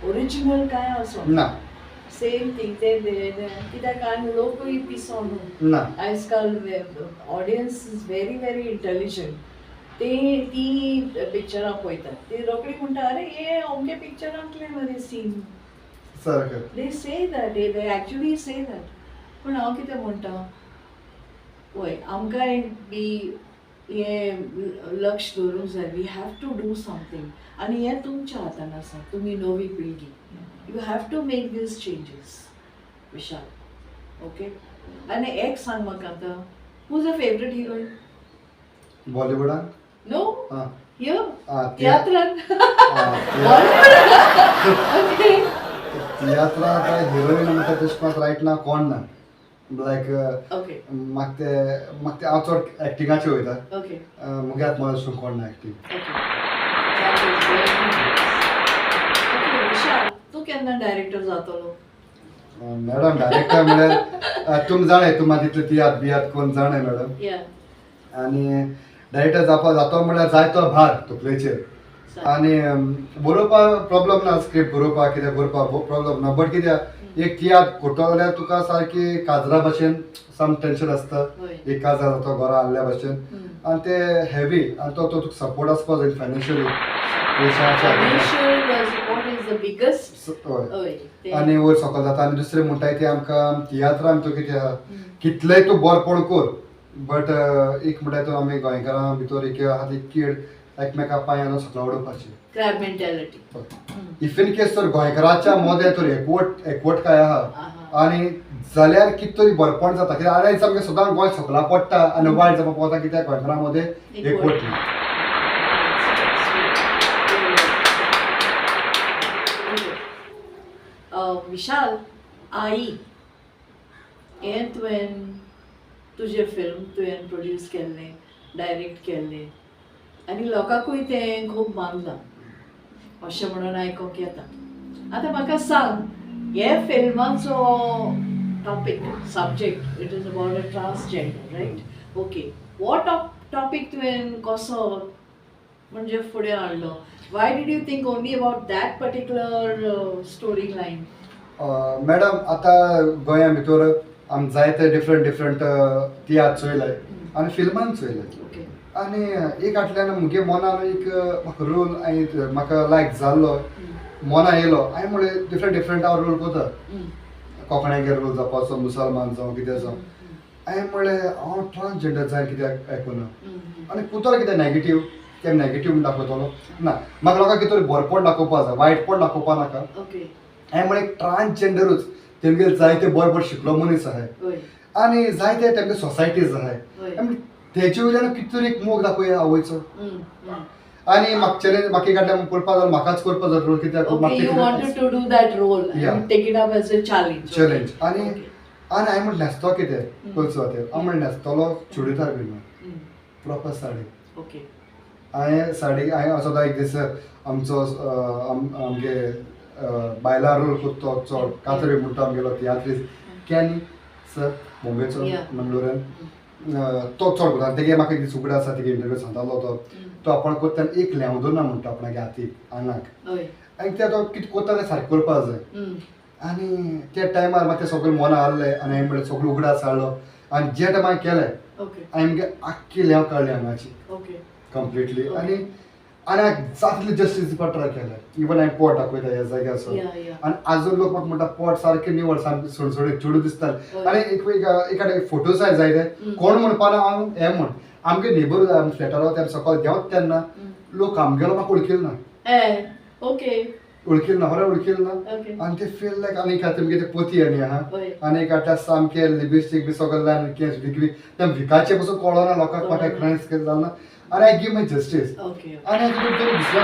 ओरिजिनल काय आसो ना. सेम थिंग ते कित्याक आनी लोकूय पिसो न्हू. ना. आजकाल audience is very very intelligent. ते ती पिक्चरां पळयतात, ती रोखडी म्हणटा, अरे हे अमके पिक्चरांतले मरे सीन. सारकें. They say that, they actually say that. पूण हांव कितें म्हणटा, पळय, आमकांय बी हें लक्ष दवरूंक जाय. We have to do something आनी हें तुमच्या हातान आसा. तुमी नवी पिळगी, you have to make these changes, Vishal. Okay, आनी एक सांग म्हाका आतां, who's a favourite heroine? बॉलिवूडान? नो. आं. यो. आं. तियात्रान. ओके. तियात्रा आतां हिरोईन म्हणटा तशें म्हाका रायट ना कोण ना, लायक म्हाका ते हांव चड एक्टिंगाचेर वयता. मुगे आतां म्हाका अशें कोण ना acting. Okay, That is very nice. Okay, विशाल, तूं केन्ना डायरेक्टर जातलो? मॅडम, डायरेक्टर म्हळ्यार तुम जाणाय, तुम आतां तितले तियात्र बियात कोण जाणाय मॅडम. आनी डायरेक्टर जावपा जातो म्हळ्यार जायतो भार तकलेचेर. आनी बरोवपाक प्रॉब्लम ना, स्क्रिप्ट बरोवपाक कितें बरोवपाक प्रॉब्लम ना, बट कित्याक एक तियात्र करतो जाल्यार तुका सारकी काजरा भशेन सम टेंशन आसता. एक काजार जाता घरा आहल्या भशेन आनी ते हेवी आनी तो तुका सपोर्ट आसपा जाय financially पयशांच्या. Financial support is the biggest. हय. हय आनी वयर सकयल जाता. आनी दुसरें म्हणटाय ते आमकां तियात्रान तूं कितें आहा, कितलेंय तूं बरेपण कर, बट एक म्हणटाय तो आमी गोंयकारां भितर एक आहा ती कीड, एकमेका पांयान सकला उडोवपाची. Crab mentality. If in case तर गोंयकाराच्या मदें तर एकवट एकवट काय आहा आनी जाल्यार कित तरी बरेपण जाता. कित्याक आरे सामकें सदां गोंय सकला पडटा आनी वायट जावपाक पावता, कित्याक गोंयकारां मदें एकवट ना. विशाल, आई हें तुवें तुजें फिल्म तुवें प्रोड्यूस केल्लें, डायरेक्ट केल्लें आनी लोकांकूय तें खूब मानलां अशें म्हणून आयकूंक येता. आतां म्हाका सांग, हे फिल्माचो topic, subject, it is about a transgender, right? Okay, हो टॉपीक तुवें कसो म्हणजे फुडें हाडलो? Why did you think only about that particular story line? Madam, आतां गोंया भितर आमी जायते डिफरंट डिफरंट तियात्र चोयले आनी फिल्मान चोयले. आनी एक हातल्यान मुगे मनान एक म्हाका रोल हांवें म्हाका लायक जाल्लो मना येयलो. हांवें म्हणलें डिफरंट डिफरंट हांव रोल करता, कोंकण्यागेर रोल जावपाचो, मुसलमान जावं कितें जावं. हांवें म्हणलें हांव ट्रान्सजेंडर जाय कित्याक आयकुना आनी कुतर कितें नॅगेटीव, ते नॅगेटीव म्हूण दाखयतलो ना. म्हाका लोकांक कितें तरी बरेपण दाखोवपा जाय, वायटपण दाखोवपा नाका. हांवें म्हणलें ट्रान्सजेंडरूच तेमगेर जायते बरे बरे शिकलो मनीस आहाय आनी जायते तेमगे सोसायटीज आहाय, तेजे वयल्यान कितें तरी एक मोग दाखोवया आवयचो. आनी म्हाका चॅलेंज म्हाका एक करपा जाय, म्हाकाच करपा जाय रोल, कित्याक चॅलेंज. आनी आनी हांवें म्हणलें न्हेसतो कितें करचो तें, हांव म्हणलें न्हेसतलो चुडीदार बीन प्रोपर साडी. हांवें साडी हांवें सदां एक दीस आमचो आमगे बायलां रोल करता तो चड कातरी म्हणटा आमगेलो तियात्रीस कॅनी सर मुंबयचो मंगलोरान, तो चड करता. तेगे म्हाका एक दीस उगडा आसा, तेगे इंटरव्यू सांगतालो तो तो आपण करता तेन्ना एक ल्हेंव दवरना म्हणटा आपणागे हातीक आंगाक, आनी ते तो कितें करता तें सारकें करपा जाय. आनी त्या टायमार म्हाका तें सगळें मना आहलें आनी हांवें म्हणलें सगळें उगडास हाडलो आनी जे टायमार केलें हांवें मगे आख्खी ल्हेंव काडली आंगाची कंप्लिटली. आनी आनी जाता तितलें जस्टीस दिवपाक ट्राय केलें. इवन हांवें पोट दाखयता ह्या जाग्यार. आनी आजून लोक म्हाका म्हणटा पोट सारकें निवळ, सामकें सणसणीत चेडूं दिसता. आनी एक फोटोज आहाय जायते, कोण म्हणपा ना हांव हें म्हण. आमगे नेबर आमी फ्लॅटार रावता तेन्ना सकाळ देंवता तेन्ना लोक आमगेलो म्हाका वळखील ना, वळखील ना, खरें वळखील ना. आनी ते फील लायक आनी एक तुमगे ते पोती आनी आहा आनी एक आतां सामकें लिपस्टीक बी सगळें लायन केंस विकवी त्या विकाचें पसून कळना लोकांक म्हाका क्रायम्स कितें जालें ना. आनी I give my justice. आनी दुसऱ्या.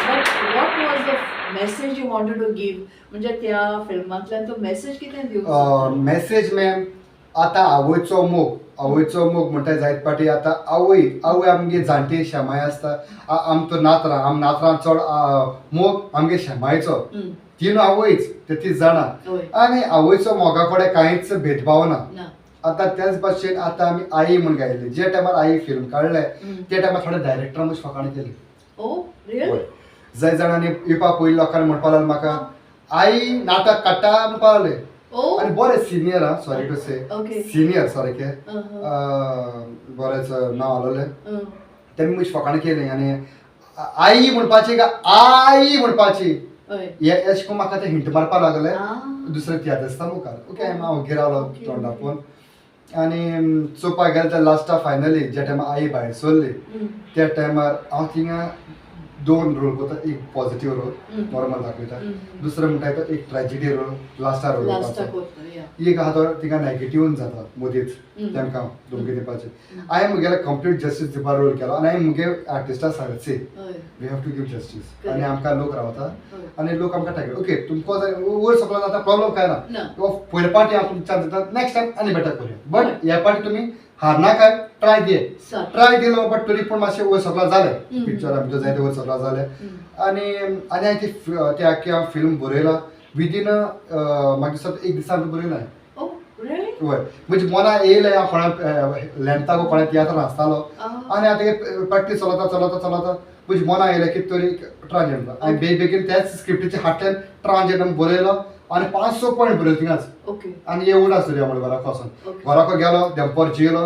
But what was the message you wanted to give? म्हणजे त्या फिल्मांतल्यान तो मेसेज कितें दिवंक? मेसेज मॅम, आतां आवयचो मोग, आवयचो मोग म्हणटा जायत पाटी. आतां आवय आवय आमगे जाणटी शेमाय आसता, आमचो नातरां, आम नातरां चड मोग आमगे शेमायचो, ती न्हू आवयच ती जाणा. आनी आवयचो मोगा कडेन कांयच भेदभाव ना. आतां त्याच भाशेन आतां आमी आई म्हूण गायली, जे टायमार आई फिल्म काडलें त्या टायमार थोडे डायरेक्टरान म्हजी फकाणां केली. जाय जाणांनी येवपा पयलीं लोकांनी म्हणपा लागले म्हाका आई नाटक काडटा म्हणपा लागले. आनी बरे सिनियर आं, सॉरी टू से, सिनियर सारके बरेंच नांव आसलेलें, तेमी म्हजी फकाणां केली. आनी आई म्हणपाची काय आई म्हणपाची हे अशें करून म्हाका ते हिंट मारपा लागले दुसरे तियात्रिस्ता मुखार. ओके, हांव ओगी रावलो तोंड दाखोवन. आनी चोवपाक गेलें जाल्यार लास्टाक फायनली ज्या टायमार आई भायर सरली त्या टायमार हांव थिंगा दोन रोल करता, एक पॉझिटीव रोल नॉर्मल दाखयता, दुसरो म्हणटा तो एक ट्रेजिडी रोल लास्टाक रोल. एक आहा तो थिंगा नेगेटिव्हून जाता मदींच तेमकां धमकी दिवपाची. हांवें म्हगेलें कंप्लीट जस्टीस दिवपा रोल केलो आनी हांवें मुगे आर्टिस्टाक सांगलें, see we have to give justice. आनी आमकां लोक रावता आनी लोक आमकां टायगर ओके तुमकां जर वयर सकलो जाता प्रॉब्लम काय ना, पयले पार्टी हांव तुमकां चान्स दिता, नेक्स्ट टायम आनी बेटर करुया, बट ह्या पार्टी तुमी हारना काय ट्राय दिये, ट्राय दिलो बट तरी पूण मातशें वयर सकला जालें पिक्चरा भितर जायते वयर सकला जालें. आनी आनी हांवें ती आख्खी हांव फिल्म बरयला विदीन म्हाका दिसता एक दिसान बरयला. हय, म्हणजे मना येयलें हांव कोणा लॅन्थाक कोणा तियात्रान आसतालो आनी आतां प्रॅक्टीस चलता चलता चलता म्हजी मना येयलें कितें तरी ट्रान्सजेंडर. हांवें बेगीन बेगीन त्याच स्क्रिप्टीच्या हातल्यान ट्रान्सजेंडर बरयलो आनी 5-6 पॉयंट बरयलो थिंगाच. आनी हे उडा सुर्या म्हणलें घराक वचोन, घराक गेलो देंपोर जेयलो,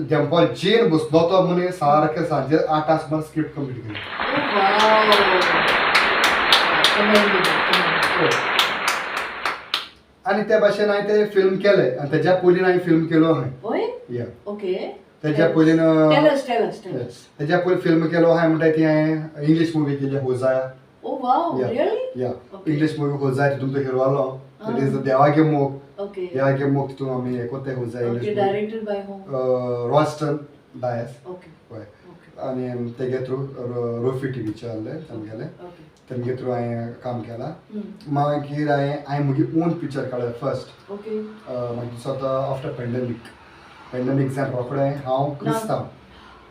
देंपोर जेवन बसलो तो मनीस सारकें सांजे 8 सुमार स्क्रिप्ट कंप्लीट केली. आनी त्या भाशेन हांवें तें फिल्म केलें आनी तेज्या पयलीं हांवें फिल्म केलो हांवें. तेज्या पयलीं तेज्या पयलीं फिल्म केलो हांवें म्हणटा ती हांवें इंग्लीश मुवी केली होजाया. Oh wow, really? Yeah. Okay. English movie हो जाय तितून तो हिरो आलो. It is Ah. देवागे मोग. Okay. देवागे मोग तितून आमी एकोते हो जाय Okay, English. Directed by whom? Roston Dias. Okay. हय. Okay. आनी तेगे थ्रू रोफी टिवीचे आहले तांगेले. Okay. तेमगे थ्रू हांवें काम केलां. Hmm. मागीर हांवें म्हगे ओन पिक्चर काडलें फर्स्ट. Okay. मागीर दुसरो आफ्टर पेंडेमीक. पेंडेमीक जावन रोखडें हांव क्रिस्तांव.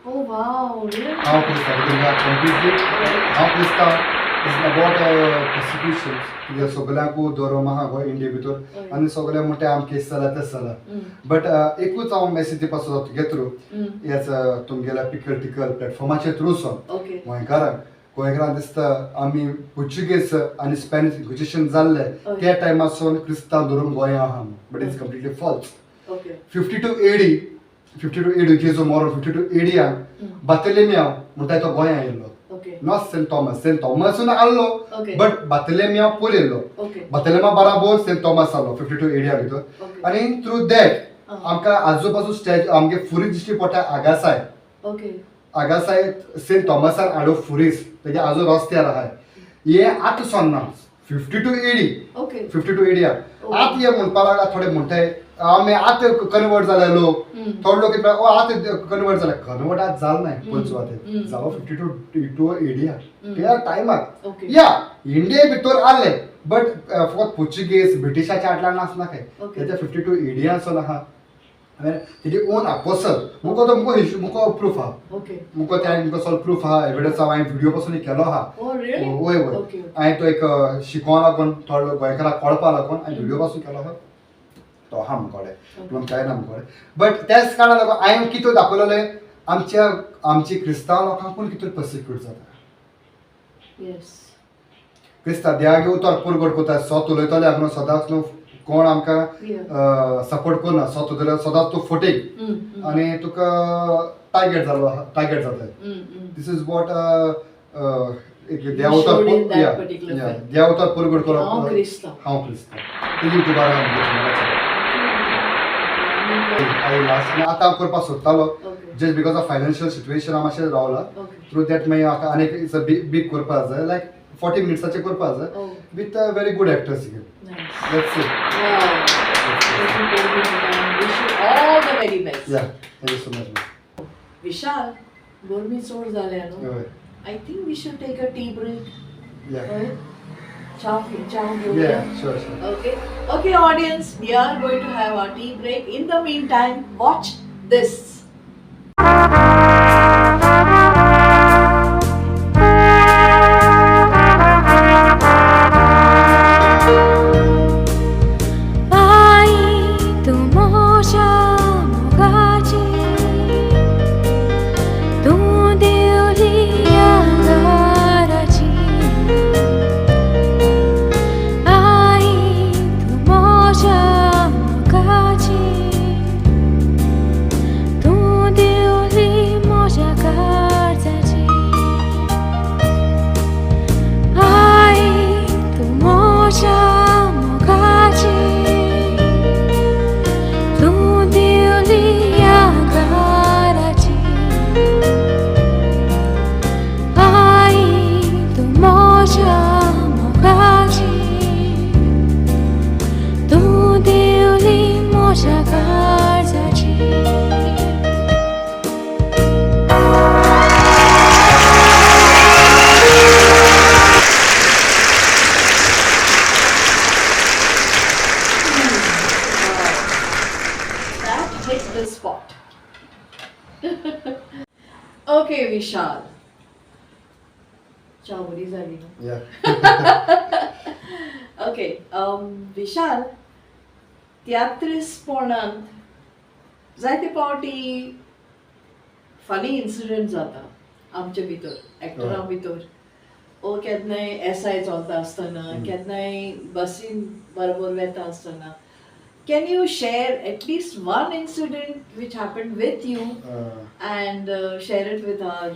Oh wow, really? हांव क्रिस्तांव कंप्लिटली. हांव क्रिस्तांव is about persecution. कित्याक सगल्यांकू धर्म आहा गो इंडिये भितर हय. आनी सगळे म्हणटा आमकां केस जाला तें जाला. बट एकूच हांव मॅसेज दिवपाक सोदता तुगे थ्रू, हेच तुमगेल्या पिकल टिकल प्लॅटफॉर्माचे थ्रू सोन Okay. गोंयकारांक. गोंयकारांक दिसता आमी पुर्चुगेज आनी स्पॅनिश इन्क्विजिशन जाल्ले हय. त्या टायमासून क्रिस्तांव धरून गोंया आहा, but it's completely false. Okay. 52 AD, 52 AD, जेजू मरोन 52 एडीयान बातेलेमियांव म्हणटा तो गोंया येयल्लो. Okay. Not Saint Thomas. Saint थॉमसून आहलो, Okay. But बातेलेमियांव पयलीं येयल्लो. Okay. बातेलेमा बराबर सेंट थॉमस आहलो 52 एडीया भितर. Okay. आनी थ्रू that आं. आमकां आजू बाजू स्टॅच्यू आमगे फुरीस दिश्टी पडटा आगासाय. Okay. आगासाय सेंट थॉमसान हाडलो फुरीस, तेजे आजू रस्त्यार आहाय. हे आतां सोन्ना 52 एडी. Okay. 52 एडीया. Oh. आतां हे म्हणपा लागला थोडे म्हणटाय आमी आतां कन्वर्ट जाले लोक. थोडे लोक कितें, ओ आतां कन्वर्ट जाले. कन्वर्ट आतां जाल नाय पयले सुवातेर जालो 52 एडीया त्या टायमार. Okay. या इंडिये भितर आहले, बट फकत पुर्चुगेज ब्रिटिशाच्या आडल्यान नासना खंय. तेच्या 52 एडिया आसलो आहा तेजी ओन अपोसल मुको तो मुको मुको प्रूफ आहा. Okay. मुको त्या मुको सगळो प्रूफ आहा, एविडन्स आहा. हांवें व्हिडियो पासून केलो आहा. Oh really? वय वय. Okay. हांवें तो एक शिकोवंक लागून, थोडो गोंयकाराक कळपा लागून हांवें व्हिडियो पासून केलो आहा. तो आहा मुकोडे पूण कांय ना मुकोडे. बट त्याच कारणाक लागून हांवें कितें दाखयलें, आमच्या आमची क्रिस्तांव लोकांकून कितें पर्सिक्यूट जाता. Yes. क्रिस्तांव देवागे उतर पुरगट करता, सत उलयतले आमी सदांच न्हू कोण आमकां सपोर्ट करना. सत उलयल्यार सदांच तूं फटींग आनी तुका टार्गेट जालो, टार्गेट जाता. This is what एक देवतर showed in that particular film. देवतर पुरगट करप. हांव क्रिस्तांव. हांव क्रिस्तांव ते युट्यूबार आहा. I last आनी आतां हांव करपाक सोदतालो, just because of financial situation हांव मातशें रावला. थ्रू that मागीर म्हाका आनी it's a big big करपाक जाय, लायक 40 मिनिट्साचें करपाक जाय Oh, with very good actors घेवन. Nice. Let's see. Wow. Wish you all the very best. Yeah, thank you so much. विशाल, गरमी चड जाल्या न्हू. हय. I think we should take a tea break. या. हय, च्या च्या घेवया. Yeah, sure. Okay, audience, we are going to have our tea break. In the meantime, watch this. आई तूं म्हज्या मोगाची, तूं देवली आंगाराची. आई तूं म्हज्या मोगाची, तूं देवली म्हज्या काळजाची. आई तूं म्हज्या मोगाची, तूं देवली आंगाराची. आई तूं म्हज्या मोगाची, तूं देवली म्हज्या काळजाची. That hit the spot. Okay, Vishal. च्या बरी जाली न्हू? या. ओके, विशाल, तियात्रिस्टपणांत जायते फावटी फनी इन्सिडंट जाता आमचे भितर, एक्टरां भितर. ओ केन्नाय एसआय चलता आसतना, केन्नाय बसीन बरोबर वेता आसतना, can you share at least one incident which happen with you and share it with our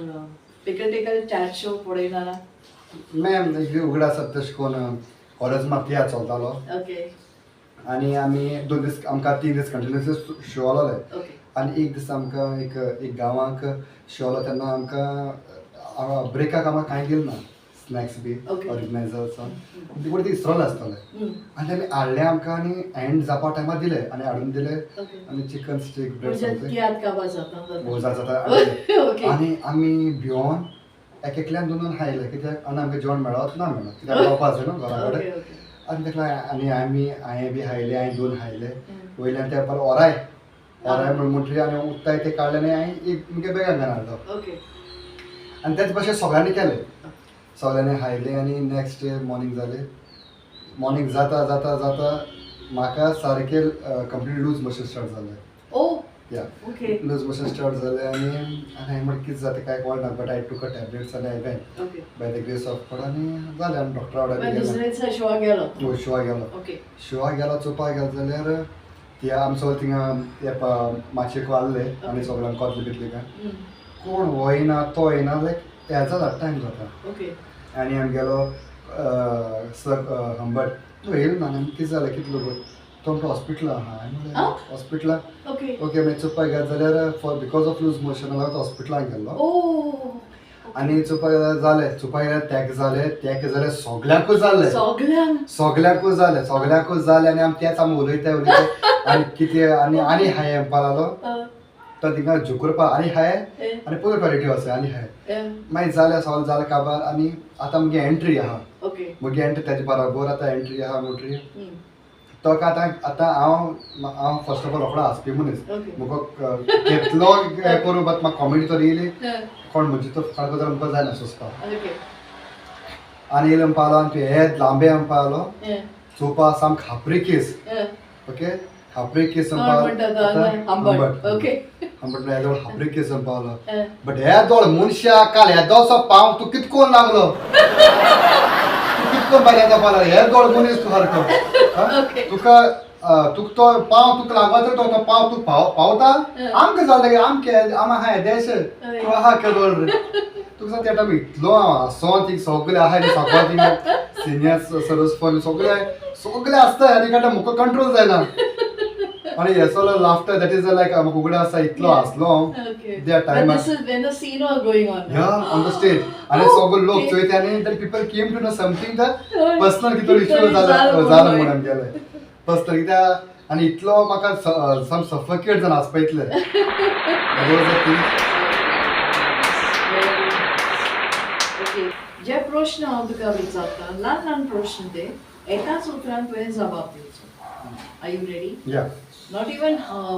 Pickle Tickle chat show पळयणारा? मॅम, एक उगडास आसा तशें करून कॉलेज तियात्र चलतालो आनी आमी 2 दीस, आमकां 3 दीस कंटिन्युअसली शो आसलेले. आनी एक दीस आमकां एक एक गांवांक शो आसलो तेन्ना आमकां ब्रेकाक आमकां कांय दिलें ना. स्नॅक्स बी Okay. ऑर्गनायजर्सान ते कोणी ते इसरोले आसतले आनी आमी हाडले आमकां आनी एंड जावपा टायमार दिले आनी हाडून दिले. आनी चिकन स्टीक ब्रेड म्हणजे समथींग. तियात्र काबार जाता. भोव जाता. आनी आमी भिवन एक एकल्यान दोन दोन खायले कित्याक आनी आमकां जेवण मेळत ना मेळत कित्याक रावपा आसा न्हू घरा कडेन. आनी ताका आनी आमी हांवें बी खायले, हांवें दोन खायले. वयल्यान ते परत ओराय ओराय म्हणून म्हणटरी आनी उत्ताय ते काडले आनी हांवें एक मुगे बॅगान हाडलो. आनी तेच भशेन सगळ्यांनी केलें, सगळ्यांनी खायलें. आनी नेक्स्ट डे मॉर्निंग जालें, मॉर्निंग जाता जाता जाता म्हाका सारकें कंप्लीट लूज मोशन स्टार्ट जालें. या, लूज मोशन स्टार्ट जालें. आनी आनी हांवें म्हणलें कितें जाता काय कळना, but I took a tablets आनी I went by the grace of God आनी जालें. आनी डॉक्टरा वांगडा बी दुसरे दिसा शोआ गेलो? शोआ गेलो. शोआ गेलो, चोवपाक गेलो जाल्यार ती आमी सगळे थिंगा ते माचयेक आहले आनी सगळ्यांक कोतले बितले काय कोण हो येना तो येना, लायक हें जाता टायम जाता. आनी आमगेलो सर हंबट तो येयलो ना. आनी कितें जालें, कितें लोक तो म्हणटा हॉस्पिटलां आहा. हांवें म्हणलें हॉस्पिटलां? ओके, मागीर चोवपाक गेलो जाल्यार for because of loose motion लागून हॉस्पिटलान गेल्लो. आनी चोवपाक गेल्यार जालें, चोवपाक गेल्यार तेका जालें, तेका जालें, सगल्यांकूच जालें. सगळ्यांक? सगल्यांकूच जालें, सगल्यांकूच जालें. आनी आमी तेच आमी उलयता उलयता आनी कितें आनी आनी हाय म्हणपाक लागलो तो थिंगा झुकुरपा आनी हाय आनी पयर क्वॉलिटी आसा आनी हाय. मागीर जालें, सगळें जालें काबार. आनी आतां मुगे एंट्री आहा. मुगे एंट्री तेजे बराबर आतां एंट्री आहा म्हणटरी तो आतां आतां हांव हांव फर्स्ट ऑफ ऑल रोखडो हांसपी मनीस. म्हाका केतलो हें करूं, बट म्हाका कॉमेडी तर येयली कोण म्हणजे तो कोण जाल्यार म्हाका जायना सोंसपाक. आनी येयलो म्हणपा लागलो आनी तूं हे लांबे म्हणपा लागलो चोवपा सामको खापरी केस. ओके, खापरी केस. कोण म्हणटा तो? आंबट. आंबट येदोळ खापरी केस म्हणपा लागलो, बट येदोळ मनशा काल येदोसो पाव तूं कितकोन लागलो, तूं कितकोन भायर येता पावला, येदोळ मनीस तूं सारको. तुका तुका तो पाव तुका लागता, तो तो पाव तूं पावता आमकां जालें आमके आम आहा येदेशे तूं आहा केदोळ रे तुका सांगता. त्या टायमार इतलो हांव हांसोन ती सगळे आहा न्ही सगळे थिंगा सिनियर्स सर्विस फॉर सगळे सगळे आसता आनी कांय म्हाका कंट्रोल जायना आनी हे सगळो लाफ्टर that is लायक म्हाका उगडा आसा इतलो हांसलो हांव त्या But टायमार. this is when the scene was going on. Yeah, on the stage. आणि सगळे लोक चोयते आनी then people came to know something the personal कितें इश्यू जाला जाला म्हणून गेले पर्सनल कित्याक. आनी इतलो म्हाका सम सफोकेट जावन हांसपा इतलें. That was a thing. Okay, जे प्रश्न हांव तुका विचारता, ल्हान ल्हान प्रश्न, ते एकाच उतरान तुवें जबाब दिवचो. Are you ready? Yeah. Not even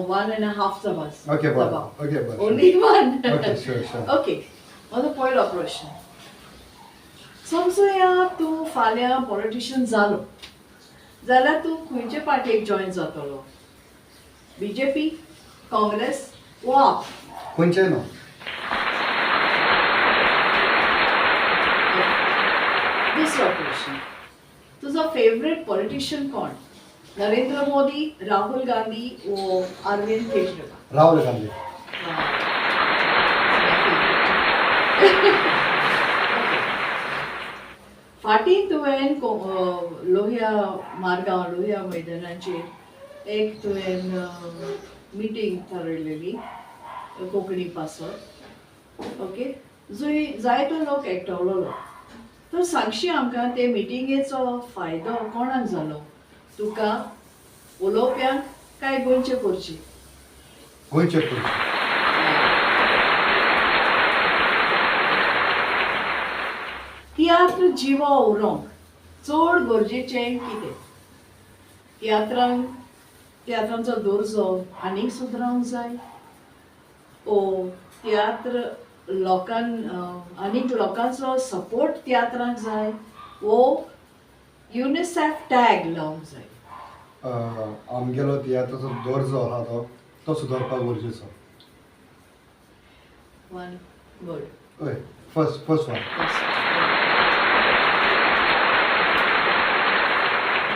one and half जबाब. Okay, बरें. Okay, बरें. Only one. Okay, sure. Okay, म्हजो पयलो प्रश्न. समजुया तूं फाल्यां पॉलिटिशियन जालो जाल्यार तूं खंयचे पार्टीक जॉयन जातलो? बीजेपी, काँग्रेस वो आप? खंयचें न्हू. दुसरो प्रश्न. तुजो फेवरेट पॉलिटिशियन कोण? नरेंद्र मोदी, राहुल गांधी वो Arvind Kejriwal? Rahul Gandhi. Wow. My favorite. फाटीं तुवें लोहिया मार्गांव लोहिया मैदानाचेर एक तुवें मिटींग थारयलेली कोंकणी पासत, ओके, जंय जायतो लोक एकठावलेलो. तर सांगशी आमकां ते मिटिंगेचो फायदो कोणाक जालो? तुका, उलोवप्यांक काय गोंयचे पोरची? गोंयचे पुलीस. तियात्र जिवो उरोंक चड गरजेचें कितें? तियात्रांक तियात्रांचो दर्जो आनीक सुदरावंक जाय ओ तियात्र लोकां आनीक लोकांचो सपोर्ट तियात्रांक जाय वो युनिसेफ टॅग लावंक जाय? आमगेलो तियात्राचो दर्जो आहा तो तो सुदारपाक गरजेचो. One word. हय, फर्स्ट फर्स्ट वन.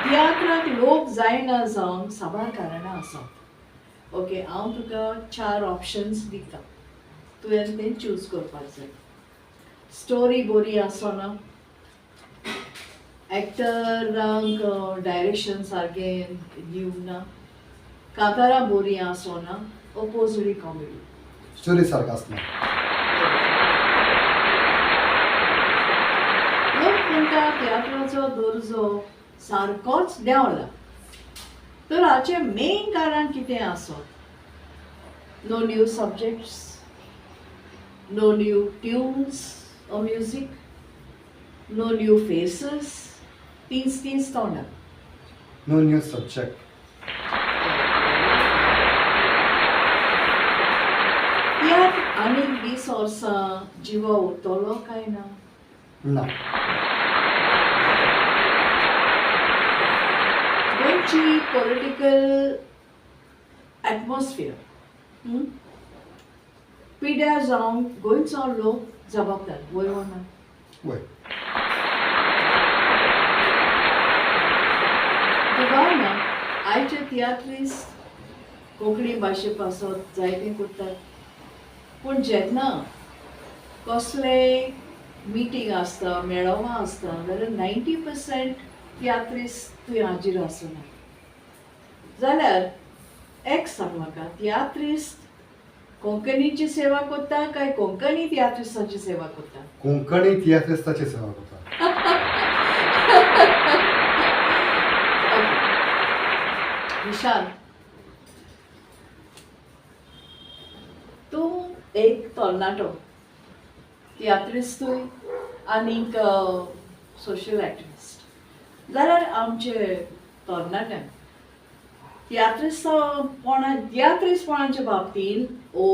तियात्राक लोक जायना जावंक साबार कारणां आसात. ओके, हांव तुका चार ऑप्शन्स दिता, तुवें तें चूज करपाक जाय. स्टोरी बरी आसना, एक्टरांक डायरेक्शन सारकें दिवंक ना, कांतारां बरीं आसना, ओपोजरी कॉमेडी. स्टोरी सारको आसना. लोक आतां तियात्राचो दर्जो सारकोच देंवला. तर हाचें मेन कारण कितें आसत? No new subjects, no new tunes or music, no new faces, तींच तींच तोंडां. No new subject. तियात्र आनीक 20 वर्सां जिवो उरतलो काय ना? ना. गोंयची पॉलिटिकल एटमॉस्फियर पिड्यार जावंक गोंयचो लोक जबाबदार, वय वो ना? वय. दुबाव ना, आयचे तियात्रिस्ट कोंकणी भाशे पासत जायतें करतात, पूण जेन्ना कसलेय मिटींग आसता, मेळावो आसता, जाल्यार 90% तियात्रिस्ट थंय हाजीर आसना. जाल्यार एक सांग म्हाका, तियात्रिस्ट कोंकणीची सेवा करता काय कोंकणी तियात्रिस्टाची सेवा करता? कोंकणी तियात्रिस्ताची सेवा करता. ओके विशाल, तूं एक तरणाटो तियात्रिस्तूय आनीक सोशल एक्टिविस्ट, जाल्यार आमचे तरणाट्यांक तियात्रिस्टपणा तियात्रिस्टपणाच्या बाबतीन ओ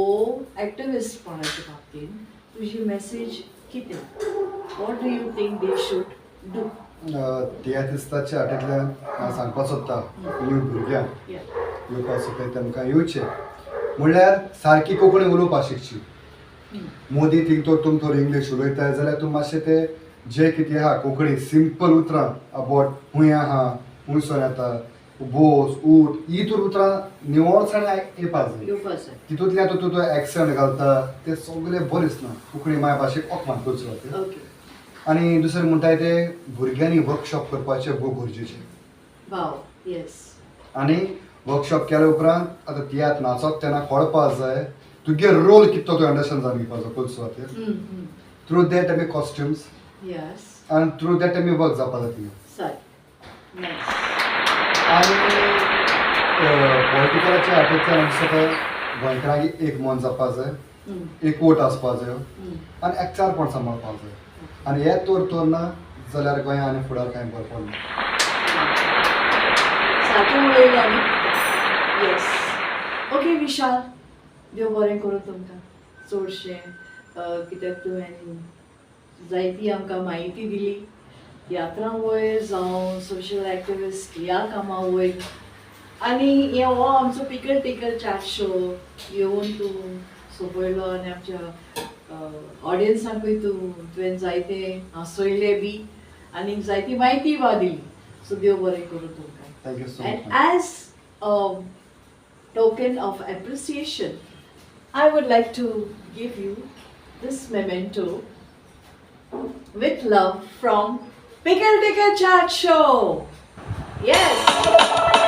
एक्टिविस्टपणाच्या बाबतीन तुजी मॅसेज कितें? What do you think they should do? तियात्रिस्ताच्या हाटेंतल्यान हांव सांगपाक सोदता, न्यू भुरग्यांक येवपाक सोदता तेमकां येवचें म्हणल्यार सारकी कोंकणी उलोवपाक शिकची. मोदी थिंग तर तुमी थोडी इंग्लीश उलयताय जाल्यार तूं मातशें ते जे कितें आहा कोंकणी सिंपल उतरां अबावट हुंय आहा, हुंयसोन येता, बोस, उठ, ही तर उतरां निवळसाणे येवपाक जाय. येवपा जाय. तितूंतल्यान तूं तुजो एक्संट घालता ते सगळें बरें दिसना. कोंकणी माय भाशेक अपमान करचो ते. आनी दुसरें म्हणटाय ते भुरग्यांनी वर्कशॉप करपाचें भोव गरजेचें. वाव, येस. आनी वर्कशॉप केल्या उपरांत आतां तियात्र नाचत तेन्ना कळपा जाय तुगे रोल कितें तो अंडरस्टँड जावन घेवपाचो पयले सुवातेर. थ्रू that आमी कॉस्ट्युम्स आनी थ्रू that आमी वर्क जावपा जाय. सारकें, नायस. आनी पॉलिटिकलाच्या हातूंतल्यान आमकां दिसता गोंयकारांक एक मन जावपा जाय, एकवट आसपा जाय आनी एकचारपण सांबाळपाक जाय. आनी हे तर तर ना जाल्यार गोंया आनी फुडार कांय बरें पडना. सारकें उलयलो न्ही? येस. ओके विशाल, देव बरें करूं तुमकां चडशें, कित्याक तुवें जायती आमकां म्हायती दिली तियात्रां वयर जावं सोशल एक्टिविस्ट ह्या कामां वयर. आनी हे हो आमचो पिकल टिकल चॅट शो येवन तूं सोंपयलो आनी आमच्या ऑडियन्सांकूय तुवें जायते हांसयले बी आनी जायती म्हायती बा दिली. सो देव बरें करूं तुमकां. Thank you so And much. As a token of appreciation, I would like to give you this memento with love from Pickle Tickle Chat Show. Yes.